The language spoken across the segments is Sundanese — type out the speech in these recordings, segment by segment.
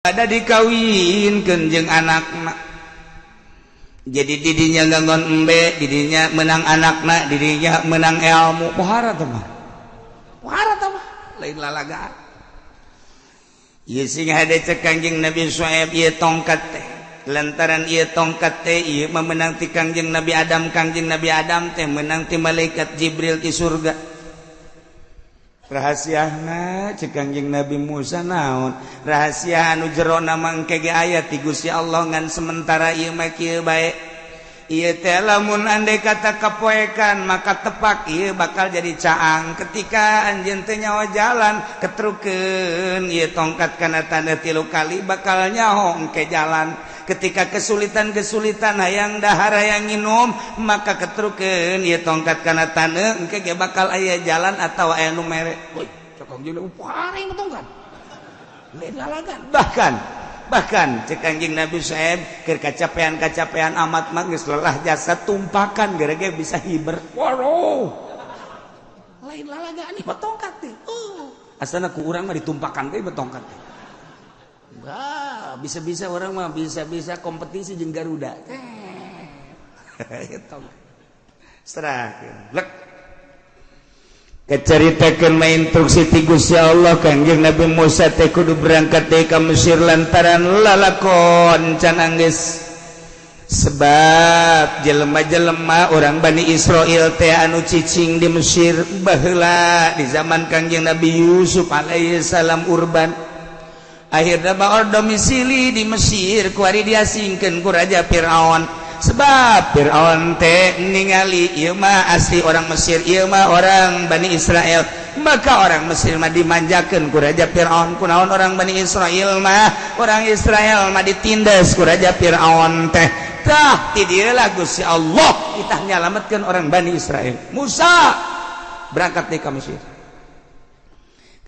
Ada dikawinkeun jeung anakna. Jadi didinya gangguan embe, didinya menang anakna, didinya menang ilmu. Pohara teh mah. Pohara teh mah lain lalagaan. Ieu sing hade cek Kangjeng Nabi Syuaib ieu tongkat teh. Lantaran ieu tongkat teh ieu mah menang ti Kangjeng Nabi Adam, Kangjeng Nabi Adam teh menang ti malaikat Jibril ti surga. Rahasiana cek Kangjeng Nabi Musa naon? Rahasia anu jerona mangke ge aya ti Gusti Allah ngan sementara ieu mah kieu bae. Ieu teh lamun andai kata kapoekan maka tepak ieu bakal jadi caang. Ketika anjeun teh nyawa jalan ketrukeun ieu tongkat kana tanda 3 kali bakal nyaho engke jalan. Ketika kesulitan-kesulitan hayang dahar hayang nginum maka ketrukeun ieu tongkat kana taneuh engke ge bakal aya jalan atawa aya nu mere. Woi, cek Kangjeng paring tongkat. Lain lalagan. Bahkan cek Kangjeng Nabi Syuaib keur kacapean-kacapean amat mah geus lelah jasa tumpakan gara-gara bisa hiber. Waduh. Lain lalagan ieu tongkat teh. Oh, asana ku urang mah ditumpakan teh tongkat teh. Wah, bisa-bisa orang mah bisa-bisa kompetisi jeung Garuda. Eta. Serahkeun. Lek. Keceritakeun mah instruksi ti Gusti Allah Kangjeng Nabi Musa teh kudu berangkat deui ka Mesir lantaran lalakon can anggeus. Sebab jelema-jelema orang Bani Israil teh anu cicing di Mesir baheula di zaman Kangjeng Nabi Yusuf alaihi salam urban. Akhirnya baor domisili di Mesir kuari diasingkeun ku Raja Fir'aun. Sebab Fir'aun teh ningali ieu mah asli orang Mesir, ieu mah orang Bani Israel. Maka orang Mesir mah dimanjakeun ku Raja Fir'aun. Kunaon orang Bani Israel mah? Orang Israel mah ditindas ku Raja Fir'aun teh. Tah ti dieu lah Gusti Allah itah nyalametkeun orang Bani Israel. Musa berangkat deui ka Mesir.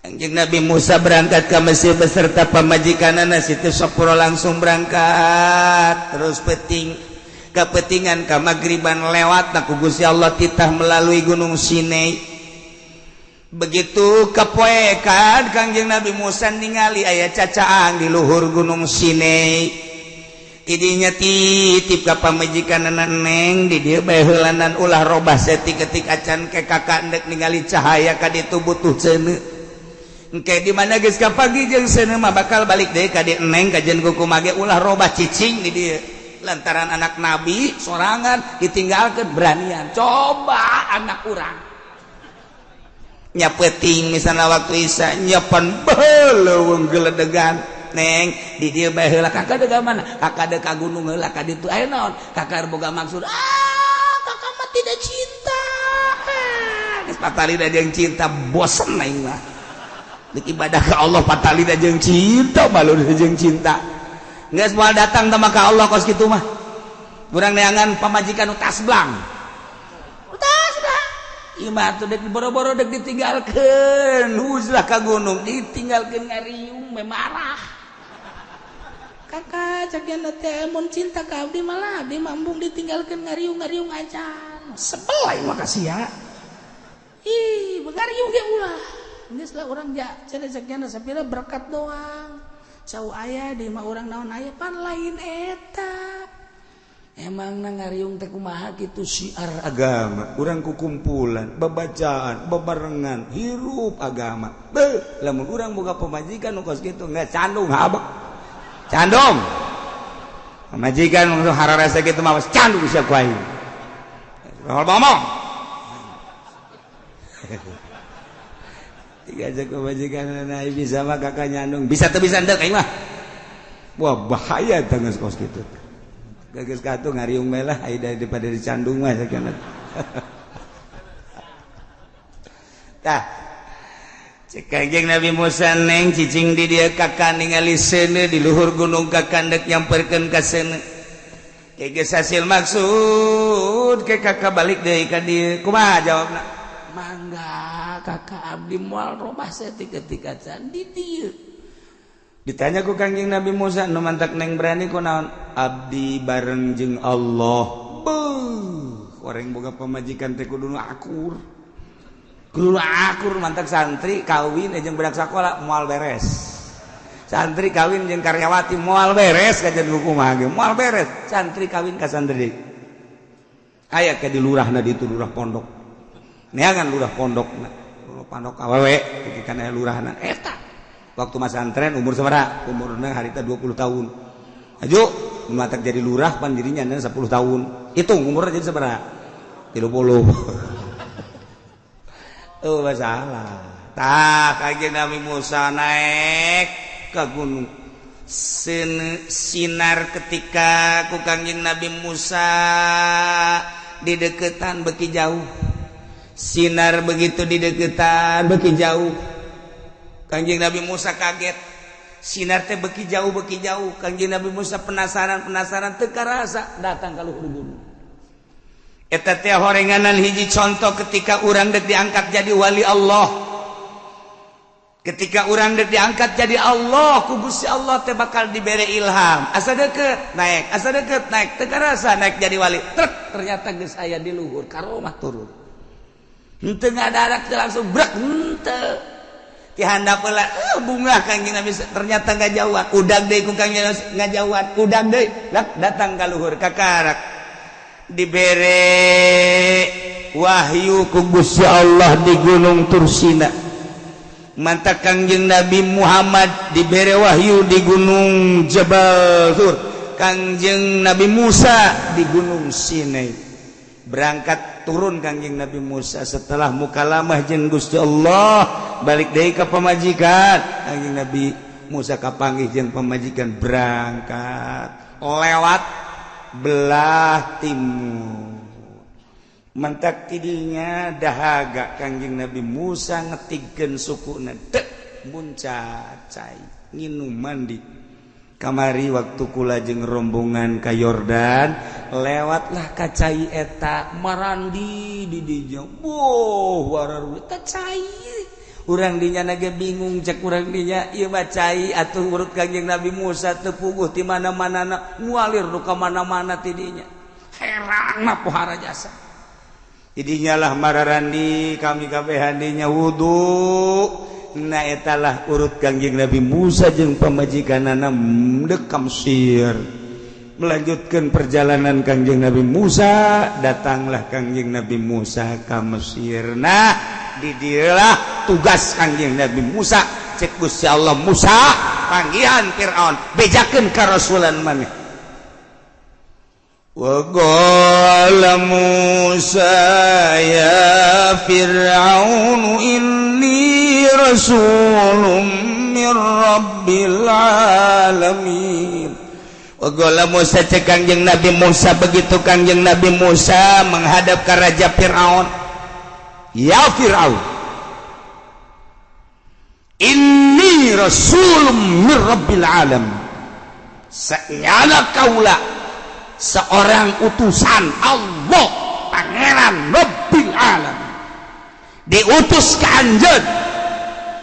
Kangjeng Nabi Musa berangkat ke Mesir beserta pamajikanana Siti Sopro langsung berangkat terus peting kepetingan ka magriban lewat ku Gusti Allah titah melalui Gunung Sinai. Begitu kapoekan Kangjeng Nabi Musa ningali aya cacaang di luhur Gunung Sinai. Tidinya titip ka pamajikanana neng di dieu bae heulanan ulah robah saeutik-eutik acan ke kakak endek ningali cahaya ka ditu butuh ceuneu. Engke di mana geus kapagi jeung seuneu mah bakal balik deui ka dieu neng kajen kuku mage ulah robah cicing di dieu. Lantaran anak nabi sorangan ditinggalkeun beranian. Coba anak urang nya peuting misalna waktu isya nyepen beleuweung geledegan. Neng di dieu bae heula kakak deuk ka mana? Kakak deuk ka gunung heula ka ditu aya naon? Kakak boga maksud ah kakak mah tidak cinta. Geus patalina jeung cinta bosen aing mah. Dek ibadah ke Allah patalina jeung cinta malu jeung cinta. Geus moal datang teh maka Allah kos kitu mah. Urang neangan pamajikan nu tasblang. Tasblang. Ieu mah atuh dek boro-boro dek ditinggalkeun huzlah ka gunung ditinggalkeun ngariung me marah. Kakak cek nya teh mun cinta ka abdi malah abdi mah embung ditinggalkeun ngariung-ngariung acan. Sebel aing mah ka sia. Ih, ngariung ge ulah. Geus lah urang ja cenah cek nya sapira berkat doang. Cau aya di mah urang naon aya pan lain eta. Emang na ngariung teh kumaha kitu syiar agama. Urang kukumpulan, babacaan, babarengan, hirup agama. Beuh, lamun urang boga pamajikan nu kos kitu geus candung habek. Candung. Pamajikan nu hararese kitu mah candung sia ku aing. Moal ngomong. Tiga aja kebajikan anak bisa mah kakak nyandung bisa tuh bisa ndek aing mah. Wah bahaya tangis kos kitu. Geus katuh ngariung bae lah ai daripada dicandung mah sakieu. Tah. Cek Kangjeng Nabi Musa neng cicing di dieu kakak ningali seuneu di luhur gunung kakak ndek nyamperkeun ka seuneu. Ke geus hasil maksud ke kakak balik deui ka dieu. Kumaha jawabna? Mangga kakak abdi moal robah saeutik-eutik acan di dieu. Ditanya ku Kangjeng Nabi Musa nu mantak neng berani ku naon? Abdi bareng jeung Allah. Beuh, orang boga pamajikan teh kudu nu akur. Kudu akur mantak santri kawin jeung budak sakola moal beres. Santri kawin jeung karyawati moal beres kajian kumaha ge moal beres. Santri kawin ka santri. Aya ke di lurahna ditu lurah pondok. Neangan lurah pondokna. Lurah pondok awewe kan aya lurahna eta. Waktu masantren umur sabaraha? Umurna harita 20 tahun. Aju mun matak jadi lurah pan dirinya 10 tahun. Hitung umurna jadi sabaraha? 30. Oh masalah. Tah Kanjeng Nabi Musa naik ke gunung. Sinar ketika ku Kanjeng Nabi Musa di deketan beki jauh. Sinar begitu di deketan beki jauh. Kanjeng Nabi Musa kaget. Sinar teh beki jauh beki jauh. Kanjeng Nabi Musa penasaran penasaran teu karasa datang ka luhur gunung. Eta teh horenganan hiji contoh ketika urang dek diangkat jadi wali Allah. Ketika urang dek diangkat jadi Allah, ku Gusti Allah teh bakal dibere ilham. Asa deket naik, asa deket naik, teu karasa naik jadi wali. Trek ternyata geus aya di luhur, karomah turun. Henteu ngadarak teh langsung brek henteu. Ti handap heula bunga Kanjeng Nabi ternyata ngajauhan. Udag deui ku Kanjeng Nabi ngajauhan, udag deui datang ka luhur kakarak. Dibere wahyu ku Gusti Allah di Gunung Tursina. Mantap Kangjeng Nabi Muhammad dibere wahyu di Gunung Jabal Tur. Kangjeng Nabi Musa di Gunung Sinai. Berangkat turun Kangjeng Nabi Musa setelah mukalamah jeung Gusti Allah, balik deui ka pamajikan. Kangjeng Nabi Musa kapanggih jeung pamajikan berangkat lewat belah timur. Mentak tidinya dahaga Kangjeng Nabi Musa ngetigkeun sukuna dek muncat cai nginum mandi. Kamari waktu kula jeung rombongan ka Yordan lewatlah ka cai eta marandi di dinya. Boh wararu eta cai. Urang dinya nage bingung cek urang dinya ieu mah cai atuh urut Kangjeng Nabi Musa teu puguh ti mana-mana ngualir nu ka mana-mana ti dinya. Herang mah pohara jasa. Tidinya lah mararandi kami kabehan dinya wudu. Nah etalah urut Kangjeng Nabi Musa jeung pamajikanana dek ka Mesir. Melanjutkan perjalanan Kangjeng Nabi Musa, datanglah Kangjeng Nabi Musa ka Mesir. Nah, di dieulah tugas Kangjeng Nabi Musa. Cek Gusti Allah, Musa panggihan Firaun, bejakeun ka rasulan maneh. وقال موسى يا فرعون إني رسول من رب العالمين. وقال Musa cek Kangjeng Nabi Musa, begitu Kangjeng Nabi Musa menghadap ke Raja Fir'aun. Ya Fir'aun, inni rasulun min rabbil alamin. Senyana kaula seorang utusan Allah Pangeran Rabbil Alamin, diutus ke anjeun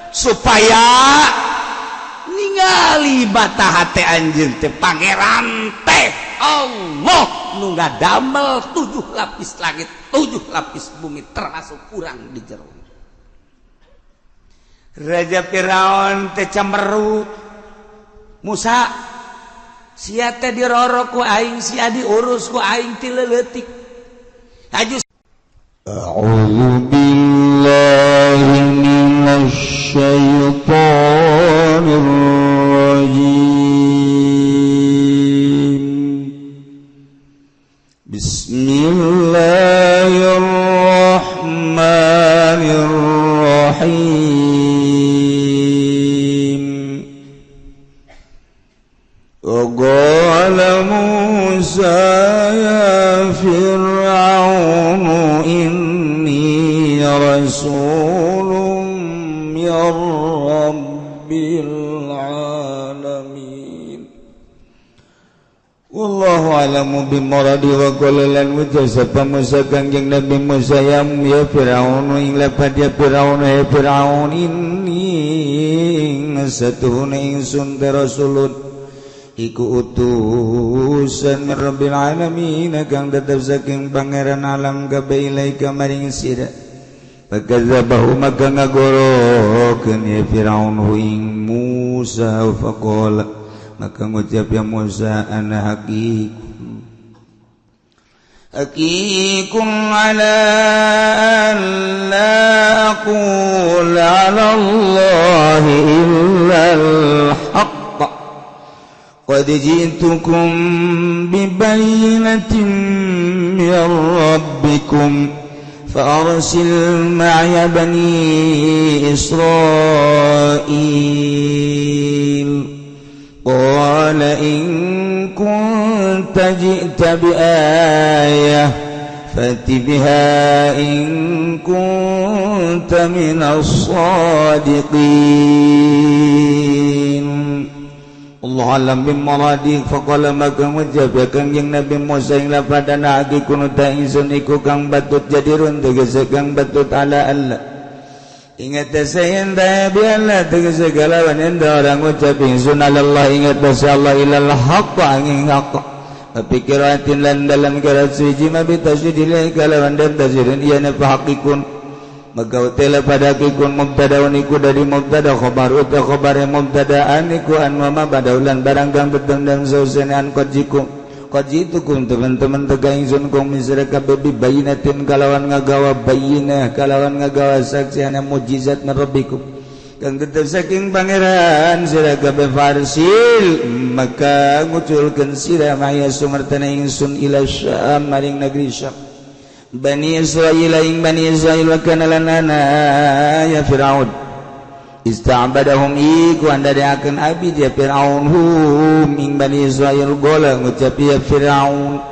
supaya ningali bata hate anjeun teh pangeran teh Allah nu ngadamel 7 lapis langit 7 lapis bumi termasuk urang di jero. Raja Firaun teh cemerut, Musa sia teh dirorok ku aing, sia diurus ku aing ti leuletik. Aju A'udzu billahi minasy syaithanir rajim. Bismillahirrahmanirrahim. وقال موسى يا فرعون إني رسول من رب العالمين. Wallahu a'lamu bimuradi wa qala lan mujazaba Musa Kangjeng Nabi Musa ya Fir'aun ing lepat ya Fir'aun ya Fir'aun inni satuhuna ingsun rasulun iku utusan Rabbil alamin kang tetep saking pangeran alam kabeh ilaika maring sira. Fakadzabahu maka ngagorokeun ya Firaun hu ing Musa faqala maka ngucap ya Musa ana haqiqun ala an la aqula ala Allah illa al-haqq qad ji'tukum bibayyinatin min rabbikum فأرسل معي بني إسرائيل قال إن كنت جئت بآية فأت بها إن كنت من الصادقين Allah alam bimuradi faqala maka ngucap ya Kangjeng Nabi Musa ing lapadana hakikun ta ingsun iku kang batut jadirun tegese kang batut ala Allah ingat sayen ta bi Allah tegese kalawan enda orang ngucap ingsun ala Allah ingat basa Allah ilal haqq angin haqq pikiratin lan dalam kirat suci ma bi tasydil kalawan dan tasydin ieu na hakikun maka utela pada kikun mubtadaun iku dari mubtada khabar uta khabare mubtadaan iku an wa ma badaulan barang kang tetendang sausenan qad jitukum teman-teman tega ingsun kong misra kabeh bi bayinatin kalawan ngagawa bayinah kalawan ngagawa saksiana mujizat min rabbikum kang tetep saking pangeran sira kabeh farsil maka nguculkeun sira maya sumartana ingsun ila Syam maring negeri Syam Bani Israil ing Bani Israil wa kana lana ya Firaun ista'badahum iku andadakeun abdi ya Firaun hum ing Bani Israil gola ngucap ya Firaun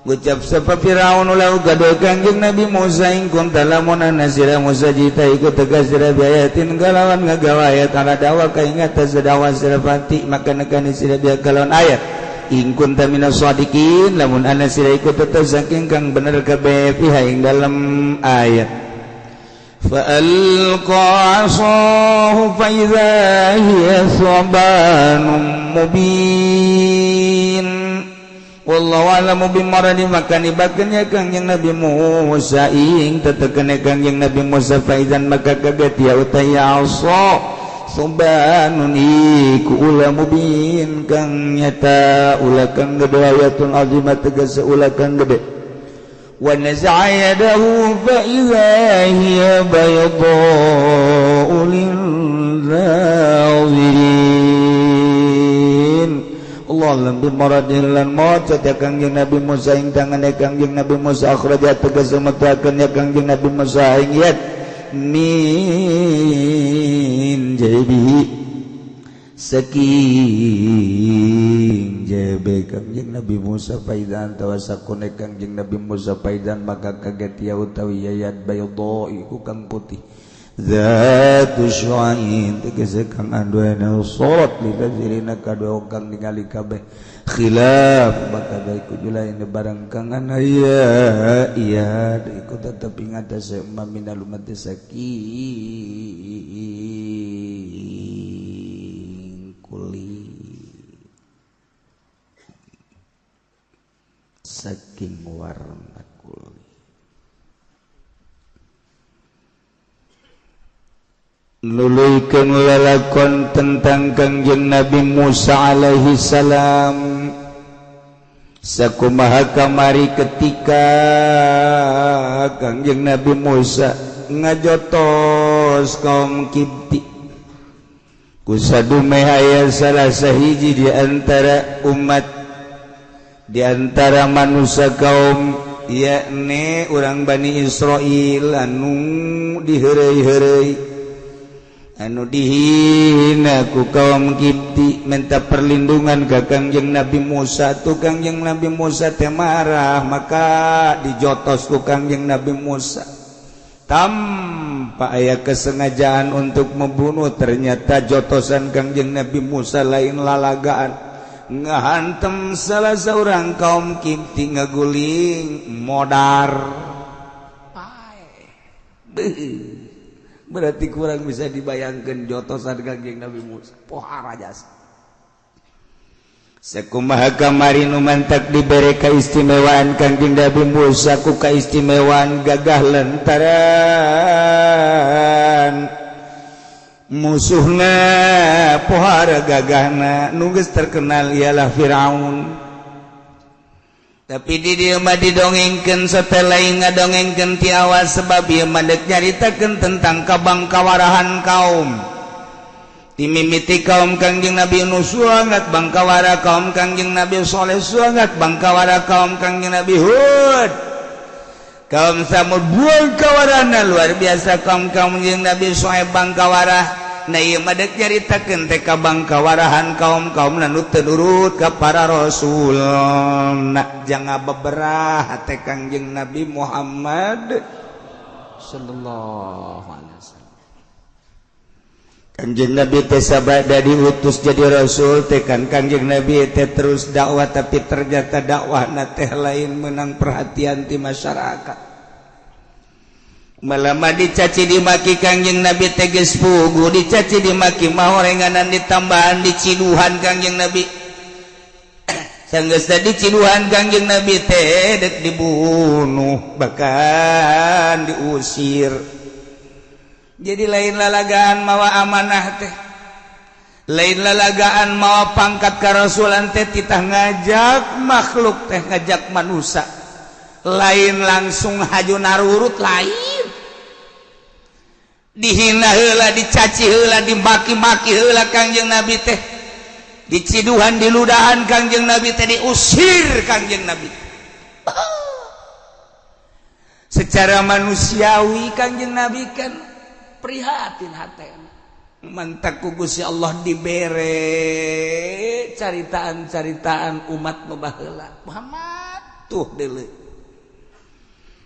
ngucap sapa Firaun ulah gaduh Kangjeng Nabi Musa ing kunta lamun sira Musa jita iku tegas sira biayatin kalawan ngagawa ayat ala dawa ka ingat dawa sira fati maka nekani sira biya kalawan ayat in kunta minas shadiqin lamun ana sira iku tetep saking kang bener kabeh fiha ing dalem ayat fa alqa asahu fa idza hiya thubanun mubin wallahu a'lamu bimaradi maka nibakeun ya Kangjeng Nabi Musa ing tetekene Kangjeng Nabi Musa fa idzan maka kaget ya utaya asa Subanun iku ula mubin kang nyata ula kang gede ayatun azimat tegese ula kang gede wa naza'a yadahu fa idza hiya bayda'u lin-nazirin Allah alam bimaradin lan maca ya Kangjeng Nabi Musa ing tangane Kangjeng Nabi Musa akhraja tegese metakeun ya Kangjeng Nabi Musa ing yad min jaibihi saking jaibe Kangjeng Nabi Musa faidan tawasakune Kangjeng Nabi Musa faidan maka kaget ya utawi yayat bayda iku kang putih zatu syu'ain tegese kang anduena sorot lidazirina kadua kang ningali kabeh khilaf maka iku julain barang kang ana iya iya iku tetep ing atase minal umat saking kulit saking warna kulit nuluykeun lalakon tentang Kangjeng Nabi Musa alaihi salam sakumaha kamari ketika Kangjeng Nabi Musa ngajotos kaum Kibti kusadume aya salah sahiji di antara umat di antara manusia kaum yakni urang Bani Israil anu diheureuy-heureuy anu dihina ku kaum Kibti minta perlindungan ka Kangjeng Nabi Musa tu Kangjeng Nabi Musa teh marah maka dijotos ku Kangjeng Nabi Musa tanpa aya kesengajaan untuk membunuh ternyata jotosan Kangjeng Nabi Musa lain lalagaan ngahantem salah seorang kaum Kibti ngaguling modar berarti kurang bisa dibayangkan jotosan Kangjeng Nabi Musa pohara jasa Sakumaha kamari nu mantak dibere kaistimewaan Kangjeng Nabi Musa ku kaistimewaan gagah lantaran musuhna pohara gagahna nu geus terkenal ialah Firaun. Tapi di dieu mah didongengkeun satelain ngadongengkeun ti awal sebab ieu mah deuk nyaritakeun tentang kabangkawarahan kaum. Dimimiti kaum Kangjeng Nabi Nuh suangat bangkawara, kaum Kangjeng Nabi Soleh suangat bangkawara, kaum Kangjeng Nabi Hud, kaum Samud bangkawarana luar biasa, kaum Kangjeng Nabi Sohaib bangkawara. Nah ieu mah deuk nyaritakeun teh kabangkawarahan kaum-kaum nu teu nurut ka para rasul. Nah jangan beberah teh Kangjeng Nabi Muhammad sallallahu alaihi wasallam. Kangjeng Nabi teh sabada diutus jadi rasul teh kan Kangjeng Nabi teh terus dakwah, tapi ternyata dakwahna teh lain menang perhatian ti masyarakat. Malama dicaci dimaki Kangjeng Nabi teh geus puguh, dicaci dimaki mah horenganan ditambahan diciduhan Kangjeng Nabi. Sanggeus diciduhan Kangjeng Nabi teh dek dibunuh bahkan diusir. Jadi lain lalagaan mawa amanah teh, lain lalagaan mawa pangkat karasulan teh, titah ngajak makhluk teh, ngajak manusia, lain langsung haju narurut, lain dihina heula, dicaci heula, dimaki-maki heula Kangjeng Nabi teh, diciduhan diludahan Kangjeng Nabi teh, diusir Kangjeng Nabi. Secara manusiawi Kangjeng Nabi kan prihatin hatena, mantak ku Gusti Allah dibere caritaan-caritaan umat nu baheula. Muhammad tuh deuleu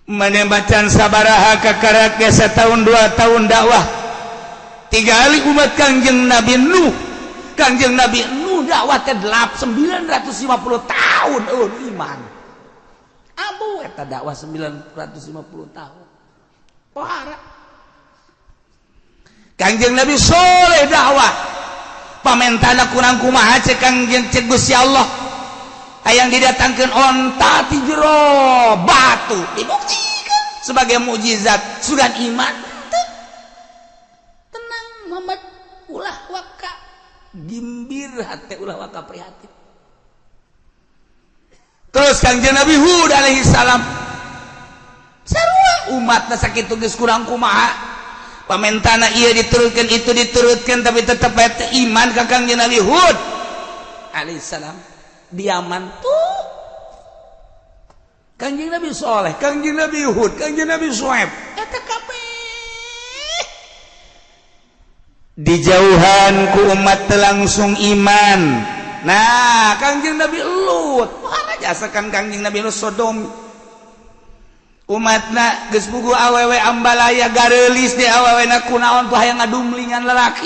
maneh bacan sabaraha kakarak ge satahun 2 tahun dakwah tiga kali umat Kangjeng Nabi Nuh. Kangjeng Nabi Nuh dakwah teh 950 tahun eueuh iman. Abu eta dakwah 950 tahun pohara. Kangjeng Nabi Soleh dakwah pamentana kurang kumaha cek Kangjeng cek Gusti Allah hayang didatangkeun onta ti jero batu dibuktikan sebagai mukjizat sugan iman. Tenang Muhammad, ulah waka gimbir hate, ulah waka prihatin. Terus Kangjeng Nabi Hud alaihi salam sarua umatna sakitu geus kurang kumaha pamentana iya diturutkan itu diturutkan tapi tetap bae iman ka Kangjeng Nabi Hud alaihissalam. Diaman tuh Kangjeng Nabi Soleh, Kangjeng Nabi Hud, Kangjeng Nabi Sohaib eta kabeh dijauhan ku umat langsung iman. Nah Kangjeng Nabi Lut mana jasa kan Kangjeng Nabi Lut Sodom umatna geus puguh awewe ambalaya gareulis di awewena kunaon tuh hayang ngadumlingan lalaki.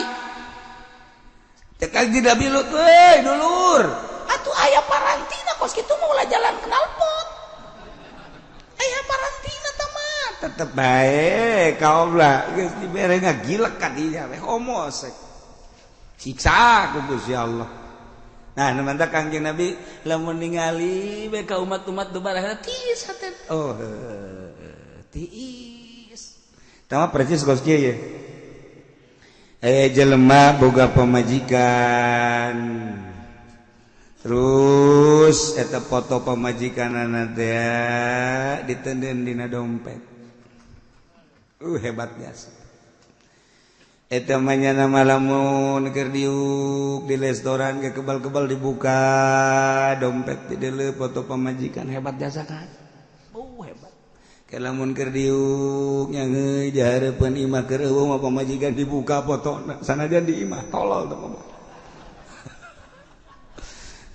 Cek Kangjeng Nabi Lut, "Euy dulur, atuh aya parantina kos kitu mah ulah jalan knalpot. Aya parantina tah mah tetep bae kaum lah geus dibere ngagilek ka dinya we homosek. Siksa ku Gusti Allah." Nah, nu mantak Kangjeng Nabi lamun ningali we ka umat-umat nu barahna tiis hate. Oh, tiis. Tama persis kos kieu ye. Jelema boga pamajikan. Terus eta foto pamajikanana teh ditendeun dina dompet. Hebat biasa. Eta mah nyana lamun keur diuk di restoran ke kebal-kebal dibuka dompet dideuleu foto pamajikan, hebat jasa kan. Hebat. Ke lamun keur diuk nya heuy di hareupeun imah keur eueuh mah pamajikan dibuka fotona sanajan di imah tolol teh mah.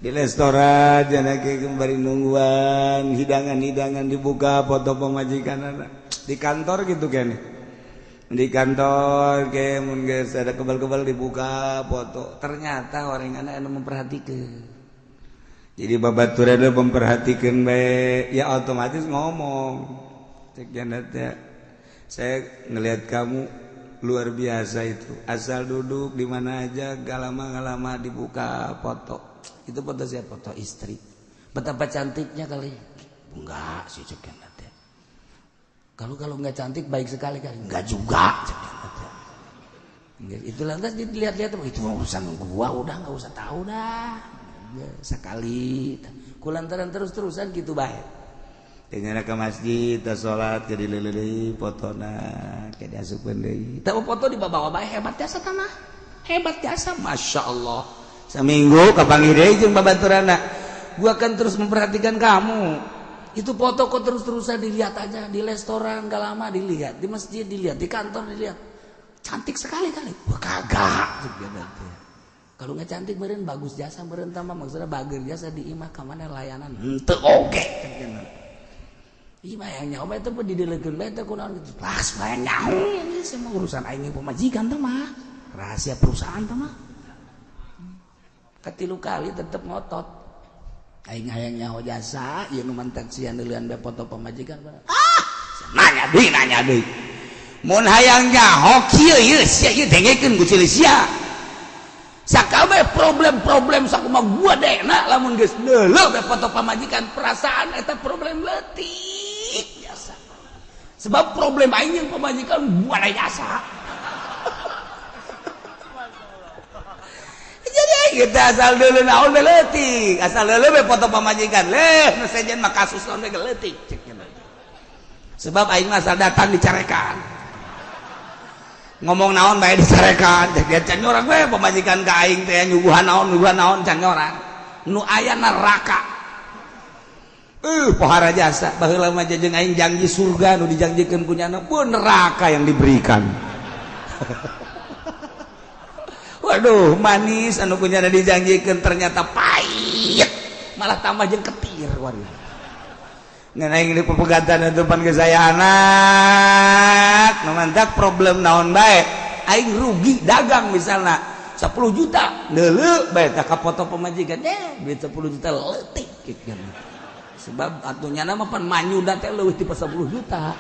Di restoran jana ke bari nungguan hidangan-hidangan dibuka foto pamajikanana. Di kantor gitu kan. Di kantor ke mun geus ada kebal-kebal dibuka foto, ternyata orang anak anu memperhatikan. Jadi babaturan memperhatikan bae ya otomatis ngomong. Cek jana teh, saya ngelihat kamu luar biasa itu. Asal duduk di mana aja gak lama-lama dibuka foto. Itu foto siapa? Foto istri. Betapa cantiknya kali. Enggak sih cek teh. Kalau enggak cantik baik sekali kali. Enggak juga cek teh. Itu lantas dilihat-lihat itu urusan gua udah enggak usah tahu dah. Sekali kulantaran terus-terusan gitu baik. Ternyata ke masjid, ta salat ke dileuleui fotona, ke diasupkeun deui. Tah foto dibawa bae hebat jasa tanah. Hebat jasa, Masya Allah. Seminggu kapanggih deui jeung babaturana. Gua kan terus memperhatikan kamu. Itu foto kok terus-terusan dilihat aja di restoran gak lama dilihat, di masjid dilihat, di kantor dilihat. Cantik sekali kali. Wah kagak. Kalau nggak cantik meureun bagus jasa meureun tambah maksudnya bager jasa di imah ka mana layanan. Henteu oge. Imah yang nyaho bae teh didelekeun bae teh kunaon kitu. Lah supaya nyaho ieu semua urusan aing pamajikan teh mah. Rahasia perusahaan teh mah. Katilu kali tetep ngotot. Aing hayang nyaho jasa ieu nu mantak sia neuleuan bae foto pamajikan. Ah, nanya deui. Mun hayang nyaho kieu ieu sia ieu dengekeun ku sia. Sakabeh problem-problem sakumaha gua dekna lamun geus neuleuh bae foto pamajikan perasaan eta problem leutik jasa. Sebab problem aing jeung pamajikan gua jasa. Jadi kita asal deuleuh naon bae leutik, asal deuleuh bae foto pamajikan leh nu sejen mah kasus naon bae leutik cek. Sebab aing mah asal datang dicarekan. Ngomong naon bae dicarekan, dia can nyorang we pamajikan ka aing teh nyuguhan naon can nyorang. Nu aya neraka. Pohara jasa baheula mah jeung aing janji surga nu dijanjikeun ku nyana pun neraka yang diberikan. Waduh, manis anu ku nyana dijanjikeun ternyata pahit. Malah tambah jeung ketir waduh. Ngan aing di pepegatan depan ke saya anak, nu mantak problem naon bae, aing rugi dagang misalnya 10 juta, neuleuh bae tah ka foto pamajikan, duit 10 juta leutik kitu. Sebab atunya nama pan manyuda teh leuwih ti 10 juta.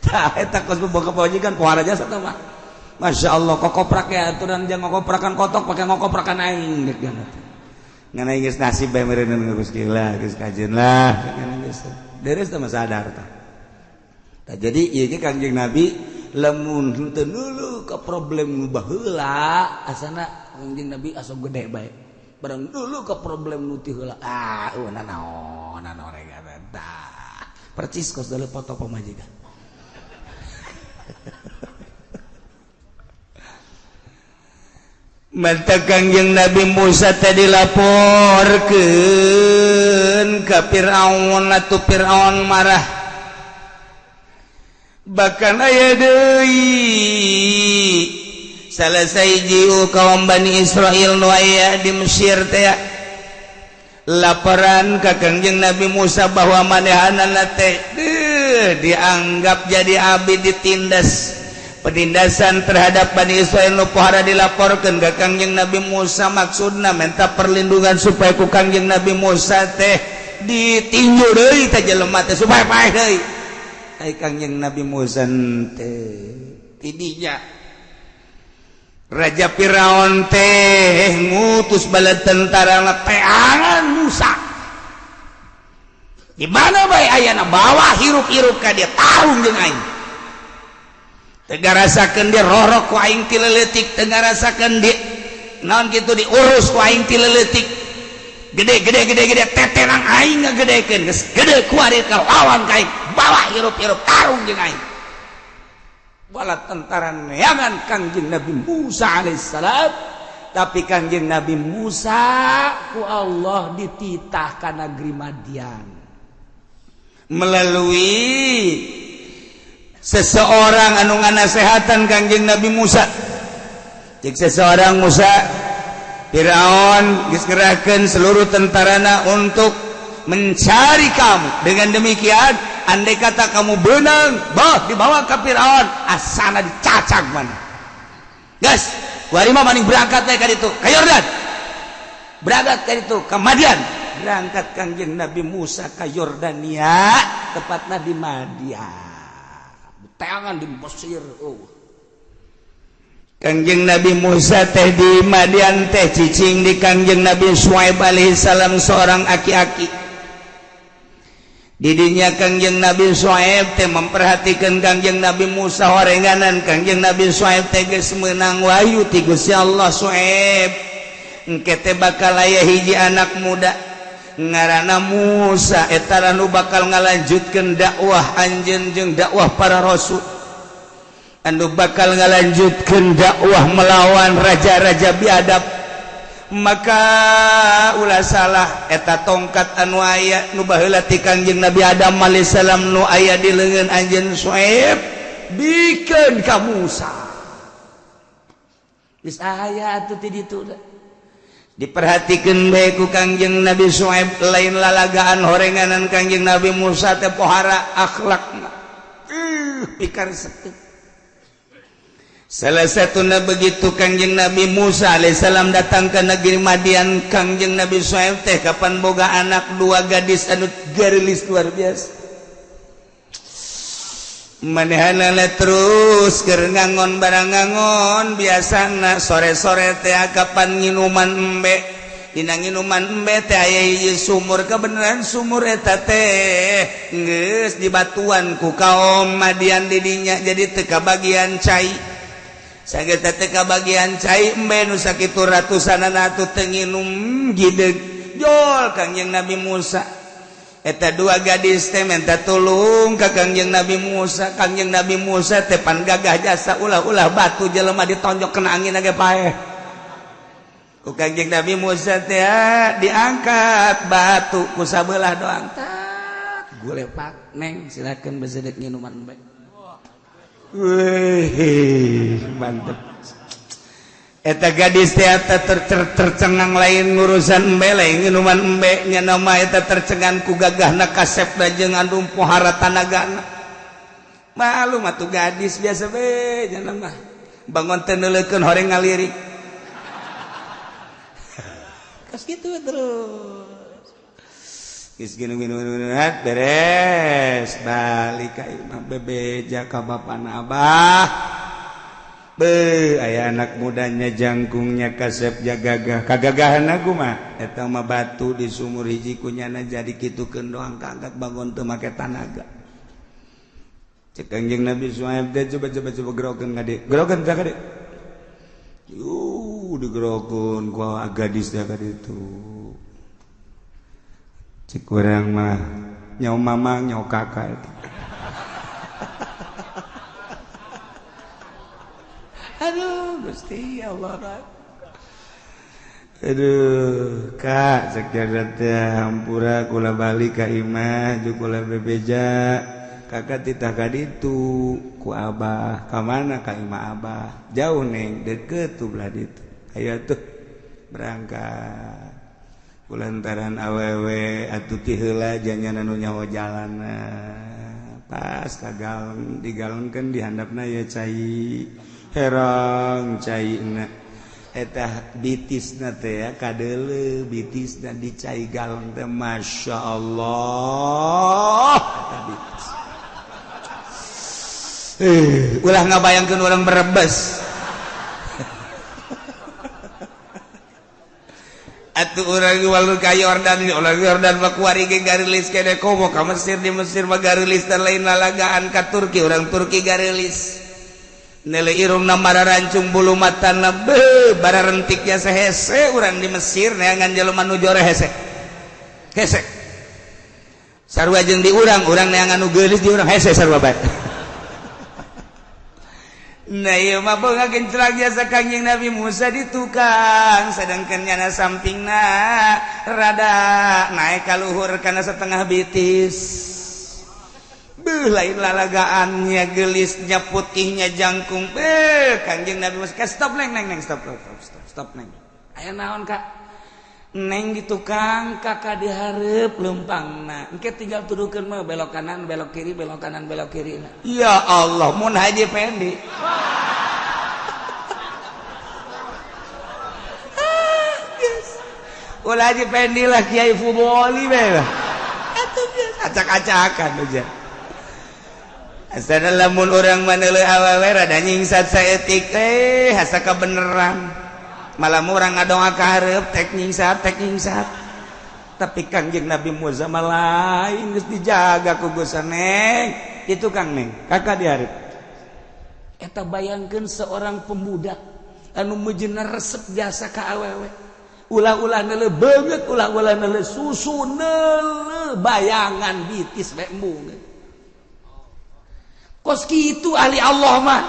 Tah eta kos boga pamajikan pohara jasa tah mah. Masya Allah kokoprak ya aturan jangan ngokoprakan kotok pakai ngokoprakan aing gitu. Ngan aing geus nasib bae meureun geus gila geus kajeun lah geus deres teh mah sadar tah. Tah jadi ieu ge Kangjeng Nabi lamun henteu neuleuh ka problem nu baheula asana Kangjeng Nabi asa gede bae. Barang neuleuh ka problem nu ti heula ah eueuh naon naon rega tah. Percis kos deuleuh foto pamajikan. Mata Kangjeng Nabi Musa tadi dilaporkeun ka Fir'aun atuh Fir'aun marah. Bahkan aya deui salah sahiji kaum Bani Israil nu aya di Mesir teh laporan ka Kangjeng Nabi Musa bahwa manehanana teh dianggap jadi abdi ditindas. Penindasan terhadap Bani Israil nu pohara dilaporkan ke Kangjeng Nabi Musa maksudna minta perlindungan supaya ku Kangjeng Nabi Musa teh ditinju deui teh jelema teh supaya paeh deui. Ai Kangjeng Nabi Musa teh tidinya Raja Firaun teh ngutus bala tentara teangan Musa. Di mana bae ayana bawa hirup-hirup ka dia tarung jeung aing. Teu ngarasakeun dia rorok ku aing ti leutik, teu ngarasakeun di naon kitu diurus ku aing ti leutik. Gede gede gede gede teterang aing ngagedekeun geus gede kuari ka lawan ka aing, bawa hirup-hirup tarung jeung aing. Bala tentara neangan Kangjeng Nabi Musa alaihissalam, tapi Kangjeng Nabi Musa ku Allah dititah ka negeri Madian melalui seseorang anu nganasehatan Kangjeng Nabi Musa. Cek seseorang Musa, Firaun geus ngerahkeun seluruh tentarana untuk mencari kamu. Dengan demikian, andai kata kamu benang, bah dibawa ke Firaun, asana dicacag mana. Gas, kuari mah maning berangkat ka ditu, ka Yordan. Berangkat ka ditu, ka Madian. Berangkat Kangjeng Nabi Musa ka Yordania, tepatna di Madian. Tangan di Mesir. Oh. Kangjeng Nabi Musa teh di Madian teh cicing di Kangjeng Nabi Syuaib alaihi salam seorang aki-aki. Didinya Kangjeng Nabi Syuaib teh memperhatikan Kangjeng Nabi Musa horenganan. Kangjeng Nabi Syuaib teh geus meunang wahyu ti Gusti Allah, Syuaib engke teh bakal aya hiji anak muda ngaranna Musa, eta nu bakal ngalanjutkeun dakwah anjeun jeung dakwah para rasul, anu bakal ngalanjutkeun dakwah melawan raja-raja biadab. Maka ulah salah eta tongkat anu aya nu baheula ti Kangjeng Nabi Adam alaihissalam nu aya di leungeun anjeun Syuaib bikeun ka Musa. Geus aya atuh ti ditu. Diperhatikeun bae ku Kangjeng Nabi Syuaib, lain lalagaan horenganan Kangjeng Nabi Musa teh pohara akhlakna. Pikar setup. Salah satunya begitu Kangjeng Nabi Musa alaihissalam datang ke negeri Madian, Kangjeng Nabi Syuaib teh kapan boga anak dua gadis anu garilis luar biasa. Manehanana terus keur ngangon barang ngangon biasana sore-sore teh kapan nginuman embe. Dina nginuman embe teh aya hiji sumur, kebenaran sumur eta teh geus dibatuan ku kaum Madian didinya jadi teu kabagian cai. Sageta teu kabagian cai embe nu sakitu ratusanana atuh teu nginum gideg. Jol Kangjeng Nabi Musa. Eta dua gadis teh minta tulung ka Kangjeng Nabi Musa. Kangjeng Nabi Musa teh pan gagah jasa ulah-ulah batu jelema ditonjok kena angin ge paeh. Ku Kangjeng Nabi Musa teh diangkat batu ku sabelah doang. Tak gulepak neng silakan besedek nginuman bae. Wih, mantep. Eta gadis teh tercengang lain ngurusan embe lain minuman embe nya nama eta tercengang ku gagahna kasepna jeung anu pohara tanagana. Malu mah tuh gadis biasa be nya nama. Bangun teh neuleukeun horeng ngalirik. Kas kitu terus. Geus minum beres balik ka imah bebeja ka bapana abah. Be aya anak mudanya jangkungnya kasep jagagah kagagahan aku mah eta mah batu di sumur hiji kunyana jadi kitukeun doang kaangkat bangun teu make tanaga. Cek Kangjeng Nabi Syuaib teh coba coba coba gerokeun ka dieu, gerokeun ka dieu. Yuh digerokeun ku gadis teh ka ditu. Cek urang mah nyawa mamang nyawa kakak eta. Aduh Gusti Allah. Aduh kak cek teh hampura kula balik ka imah jeung kula bebeja kakak titah ka ditu ku abah ka mana ka imah abah jauh neng deket tuh belah ditu ayo tuh berangkat kulantaran awewe atuh ti heula janyana nu nyaho jalanna pas kagaleng digalengkeun di handapna ya cai herang caina eta bitisna teh ya kadeuleu bitisna di cai galeng teh Masya Allah eta bitis ulah ngabayangkeun urang Brebes atuh urang walu ka Yordan urang Yordan mah kuari ge garilis kene komo ka Mesir di Mesir mah garilis dan lain lalagaan ka Turki urang Turki garilis nele irungna mararancung bulu matana beuh bararentiknya sehese urang di Mesir neangan jelema nu jore hese hese sarua jeung di urang urang neangan nu geulis di urang hese sarua bae. Nah ieu mah boga gencrang jasa Kangjeng Nabi Musa di tukang sedangkan nyana sampingna rada naik ka luhur kana setengah bitis. Beuh lain lalagaannya gelisnya putihnya jangkung beuh Kangjeng Nabi Musa stop neng neng neng stop stop stop stop neng aya naon kak neng di tukang kakak dihareup leumpangna engke tinggal tuduhkeun mah belok kanan belok kiri belok kanan belok kiri. Ya Allah mun haji pendi. Yes. Ulah haji pendi lah Kiai Fuboli bae lah atuh biasa acak-acakan aja. Asana lamun urang mah neuleuh awewe rada nyingsat saeutik asa kabeneran. Malah urang ngadoa ka hareup tek nyingsat tek nyingsat. Tapi Kangjeng Nabi Musa mah lain geus dijaga ku Gusti Neng. Itu Kang Neng, kakak di hareup. Eta bayangkeun seorang pemuda anu meujeuhna resep jasa ka awewe. Ulah-ulah neuleuh beungeut, ulah-ulah neuleuh susu, neuleuh bayangan bitis bae embung. Kos kitu ahli Allah mah.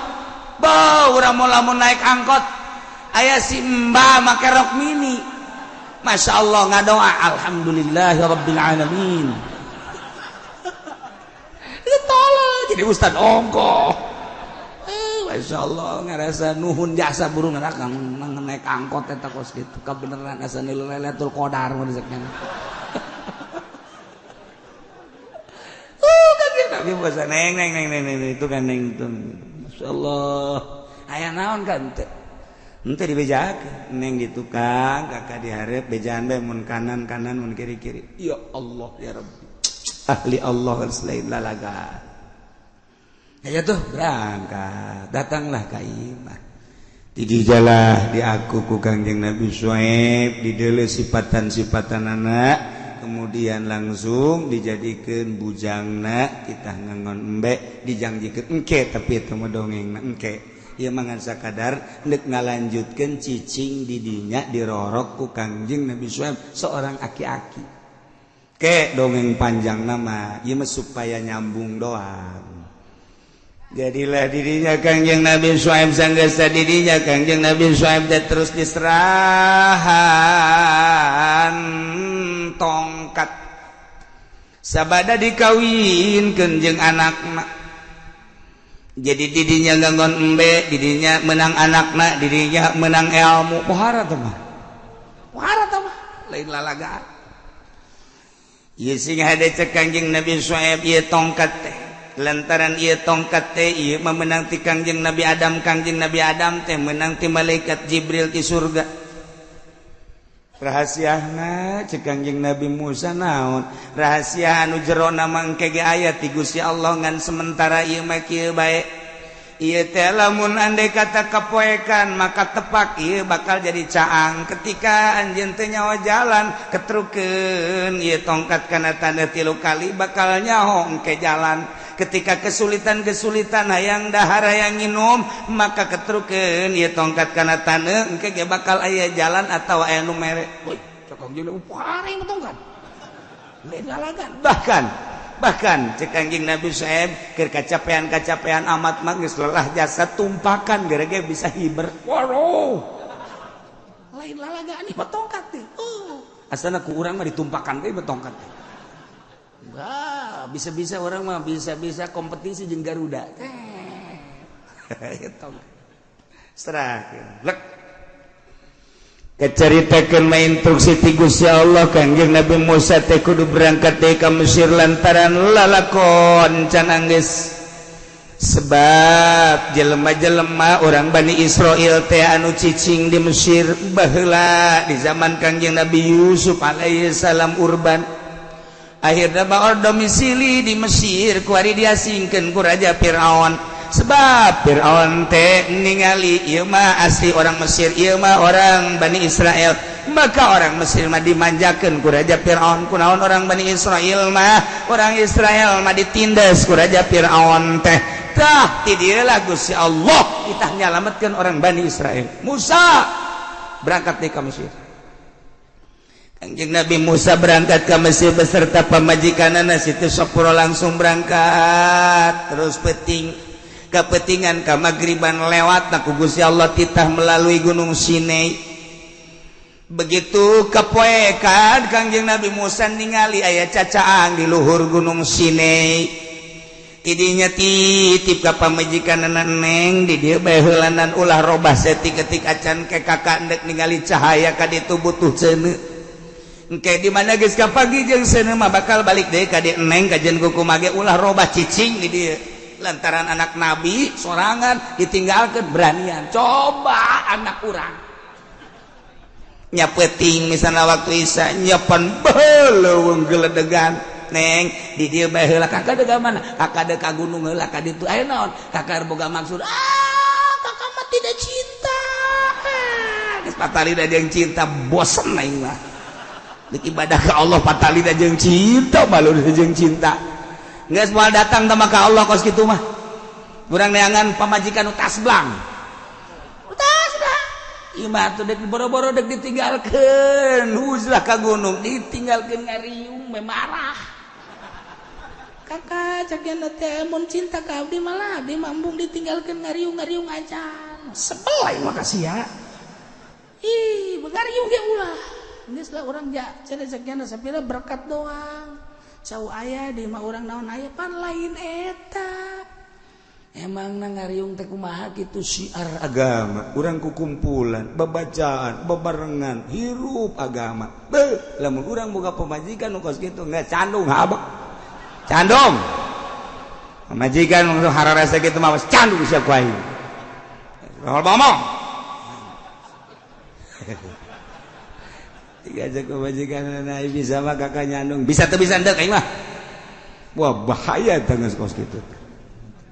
Bau urang mau lamun naik angkot aya si mbah make rok mini. Masya Allah ngadoa alhamdulillahirabbil alamin. Itu tolol jadi ustad ongkoh. Masya Allah ngerasa nuhun jasa burung naik angkot eta kos kitu kabeneran asa Lailatul Qadar mun disebutna. Nabi Musa neng neng neng neng neng itu kan neng itu. Masya Allah. Aya naon kan teu? Henteu dibejakeun neng di tukang kakak dihareup bejaan bae mun kanan kanan mun kiri kiri. Ya Allah ya Rabbi. Ahli Allah selain lalaga. Ya tuh berangkat datanglah ka imah. Didijalah diaku ku Kangjeng Nabi Syuaib dideuleu sipatan-sipatan anak. Kemudian langsung dijadikan bujangna kita ngangon embe dijangjikeun engke tapi itu mah dongengna engke ieu mah ngan sakadar deuk ngalanjutkeun cicing di dinya dirorok ku Kangjeng Nabi Syuaib seorang aki-aki ke dongeng panjang nama ieu mah supaya nyambung doang. Jadilah dirinya Kangjeng Nabi Syuaib sanggeus dirinya Kangjeng Nabi Syuaib teh terus diserahan tongkat sabada dikawinkeun jeung anakna. Jadi didinya ganggon embe, didinya menang anakna, didinya menang ilmu. Pohara teh mah. Pohara teh mah lain lalagaan. Ieu sing hade cek Kangjeng Nabi Syuaib ieu tongkat teh. Lantaran ieu tongkat teh ieu mah menang ti Kangjeng Nabi Adam, Kangjeng Nabi Adam teh menang ti malaikat Jibril ti surga. Rahasiana cek Kangjeng Nabi Musa naon? Rahasia anu jerona mangke ge aya ti Gusti Allah ngan sementara ieu mah kieu bae. Ieu teh lamun andai kata kapoekan maka tepak ieu bakal jadi caang. Ketika anjeun teh nyawa jalan ketrukeun ieu tongkat kana tanda 3 kali bakal nyaho engke jalan. Ketika kesulitan-kesulitan hayang dahar hayang nginum maka ketrukeun ieu tongkat kana taneuh engke ge bakal aya jalan atawa aya nu mere. Woi, cek Kangjeng Nabi mah tongkat. Lain lalagan. Bahkan cek Kangjeng Nabi Syuaib keur kacapean-kacapean amat mah geus lelah jasa tumpakan gara-gara bisa hiber. Waduh. Lain lalagan ieu mah tongkat teh. Oh, asana ku urang mah ditumpakan teh mah tongkat teh. Wah, bisa-bisa orang mah bisa-bisa kompetisi jeung Garuda. Serah. Lek. Keceritakeun mah instruksi ti Gusti Allah Kangjeng Nabi Musa teh kudu berangkat deui ka Mesir lantaran lalakon can anggeus. Sebab jelema-jelema orang Bani Israil teh anu cicing di Mesir baheula di zaman Kangjeng Nabi Yusuf alaihi salam urban. Akhirnya baor domisili di Mesir kuari diasingkeun ku Raja Fir'aun. Sebab Fir'aun teh ningali ieu mah asli orang Mesir, ieu mah orang Bani Israel. Maka orang Mesir mah dimanjakeun ku Raja Fir'aun. Kunaon orang Bani Israel mah? Orang Israel mah ditindas ku Raja Fir'aun teh. Tah ti dieu lah Gusti Allah itah nyalametkeun orang Bani Israel. Musa berangkat deui ka Mesir. Kangjeng Nabi Musa berangkat ke Mesir beserta pamajikanana Siti Sopura langsung berangkat terus peting kepetingan ka magriban lewat na ku Gusti Allah titah melalui Gunung Sinai. Begitu kepoekan Kangjeng Nabi Musa ningali aya cacaang di luhur Gunung Sinai. Tidinya titip ka pamajikanana neng di dieu bae heulanan ulah robah saeutik-eutik acan ke kakak ndek ningali cahaya ka ditu butuh ceuneu. Engke di mana geus kapagi jeung seuneu mah bakal balik deui ka dieu neng kajen kuku mage ulah robah cicing di dieu. Lantaran anak nabi sorangan ditinggalkeun beranian. Coba anak urang nya peuting misalna waktu Isya nyepen beleuweung geledegan Neng di dieu bae heula kakak deuk ka mana? Kakak deuk ka gunung heula ka ditu. Aya naon? Kakak boga maksud. Ah, kakak mah tidak cinta. Ah, geus patalina jeung cinta bosen aing mah. Deuk ibadah ka Allah patalina jeung cinta, malu jeung cinta. Geus moal datang teh ka Allah kos kitu mah. Urang neangan pamajikan nu tasblang. Tasblang. Ieu mah atuh deuk boro-boro deuk ditinggalkeun, huzlah ka gunung, ditinggalkeun ngariung me marah. Kakak cek teh mun cinta ka abdi malah abdi mah embung ditinggalkeun ngariung-ngariung acan. Sebel aing mah kasih ya. Ih, ngariung ge ulah. Geus lah urang ja cenah cek sapira berkat doang. Cau aya di mah urang naon aya pan lain eta. Emang na ngariung teh kumaha kitu syiar agama, urang kukumpulan, babacaan, babarengan, hirup agama. Beuh, lamun urang boga pamajikan nu kos kitu geus candung habek. Candung. Pamajikan nu hararese kitu mah geus candung sia ku aing. Moal ngomong. Diajak pamajikan na bisa mah kakak nyandung, bisa teu bisa ndek aing mah. Wah, bahaya teh geus kos kitu.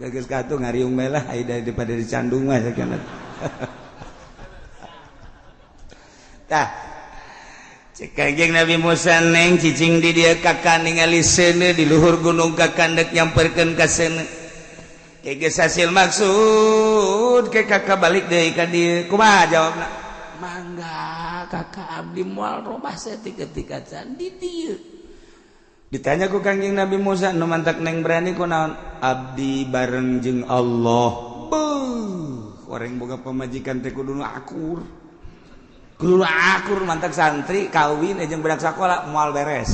Geus katuh ngariung bae lah ai daripada dicandung mah sakieu. Tah. Cek Kangjeng Nabi Musa neng cicing di dieu kakak ningali seuneu di luhur gunung kakak deuk nyamperkeun ka seuneu. Ke geus hasil maksud ke kakak balik deui ka dieu. Kumaha jawabna? Mangga kakak abdi moal robah saeutik ketika can di dieu. Ditanya ku Kangjeng Nabi Musa nu mantak neng berani ku naon? Abdi bareng jeung Allah. Beuh, orang boga pamajikan teh kudu nu akur. Kudu akur mantak santri kawin jeung budak sakola moal beres.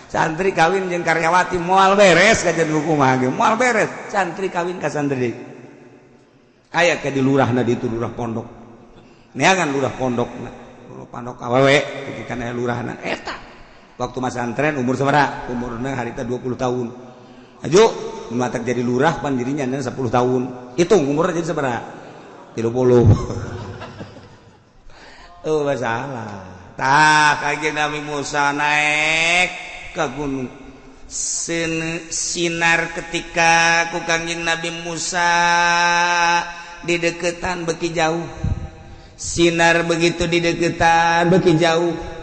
Santri kawin jeung karyawati moal beres kajian hukum ge moal beres. Santri kawin ka santri. Aya ke di lurahna ditu lurah pondok. Neangan lurah pondokna. Lurah pondok awewe ketika aya lurahna eta. Waktu masantren umur sabaraha? Umurna harita 20 tahun. Aju matak jadi lurah pan dirinya 10 tahun. Hitung umurna jadi sabaraha? 30. Oh masalah. Tah Kangjeng Nabi Musa naik ke gunung. Sinar ketika ku Kangjeng Nabi Musa di deketan beki jauh. Sinar begitu di deketan beki jauh.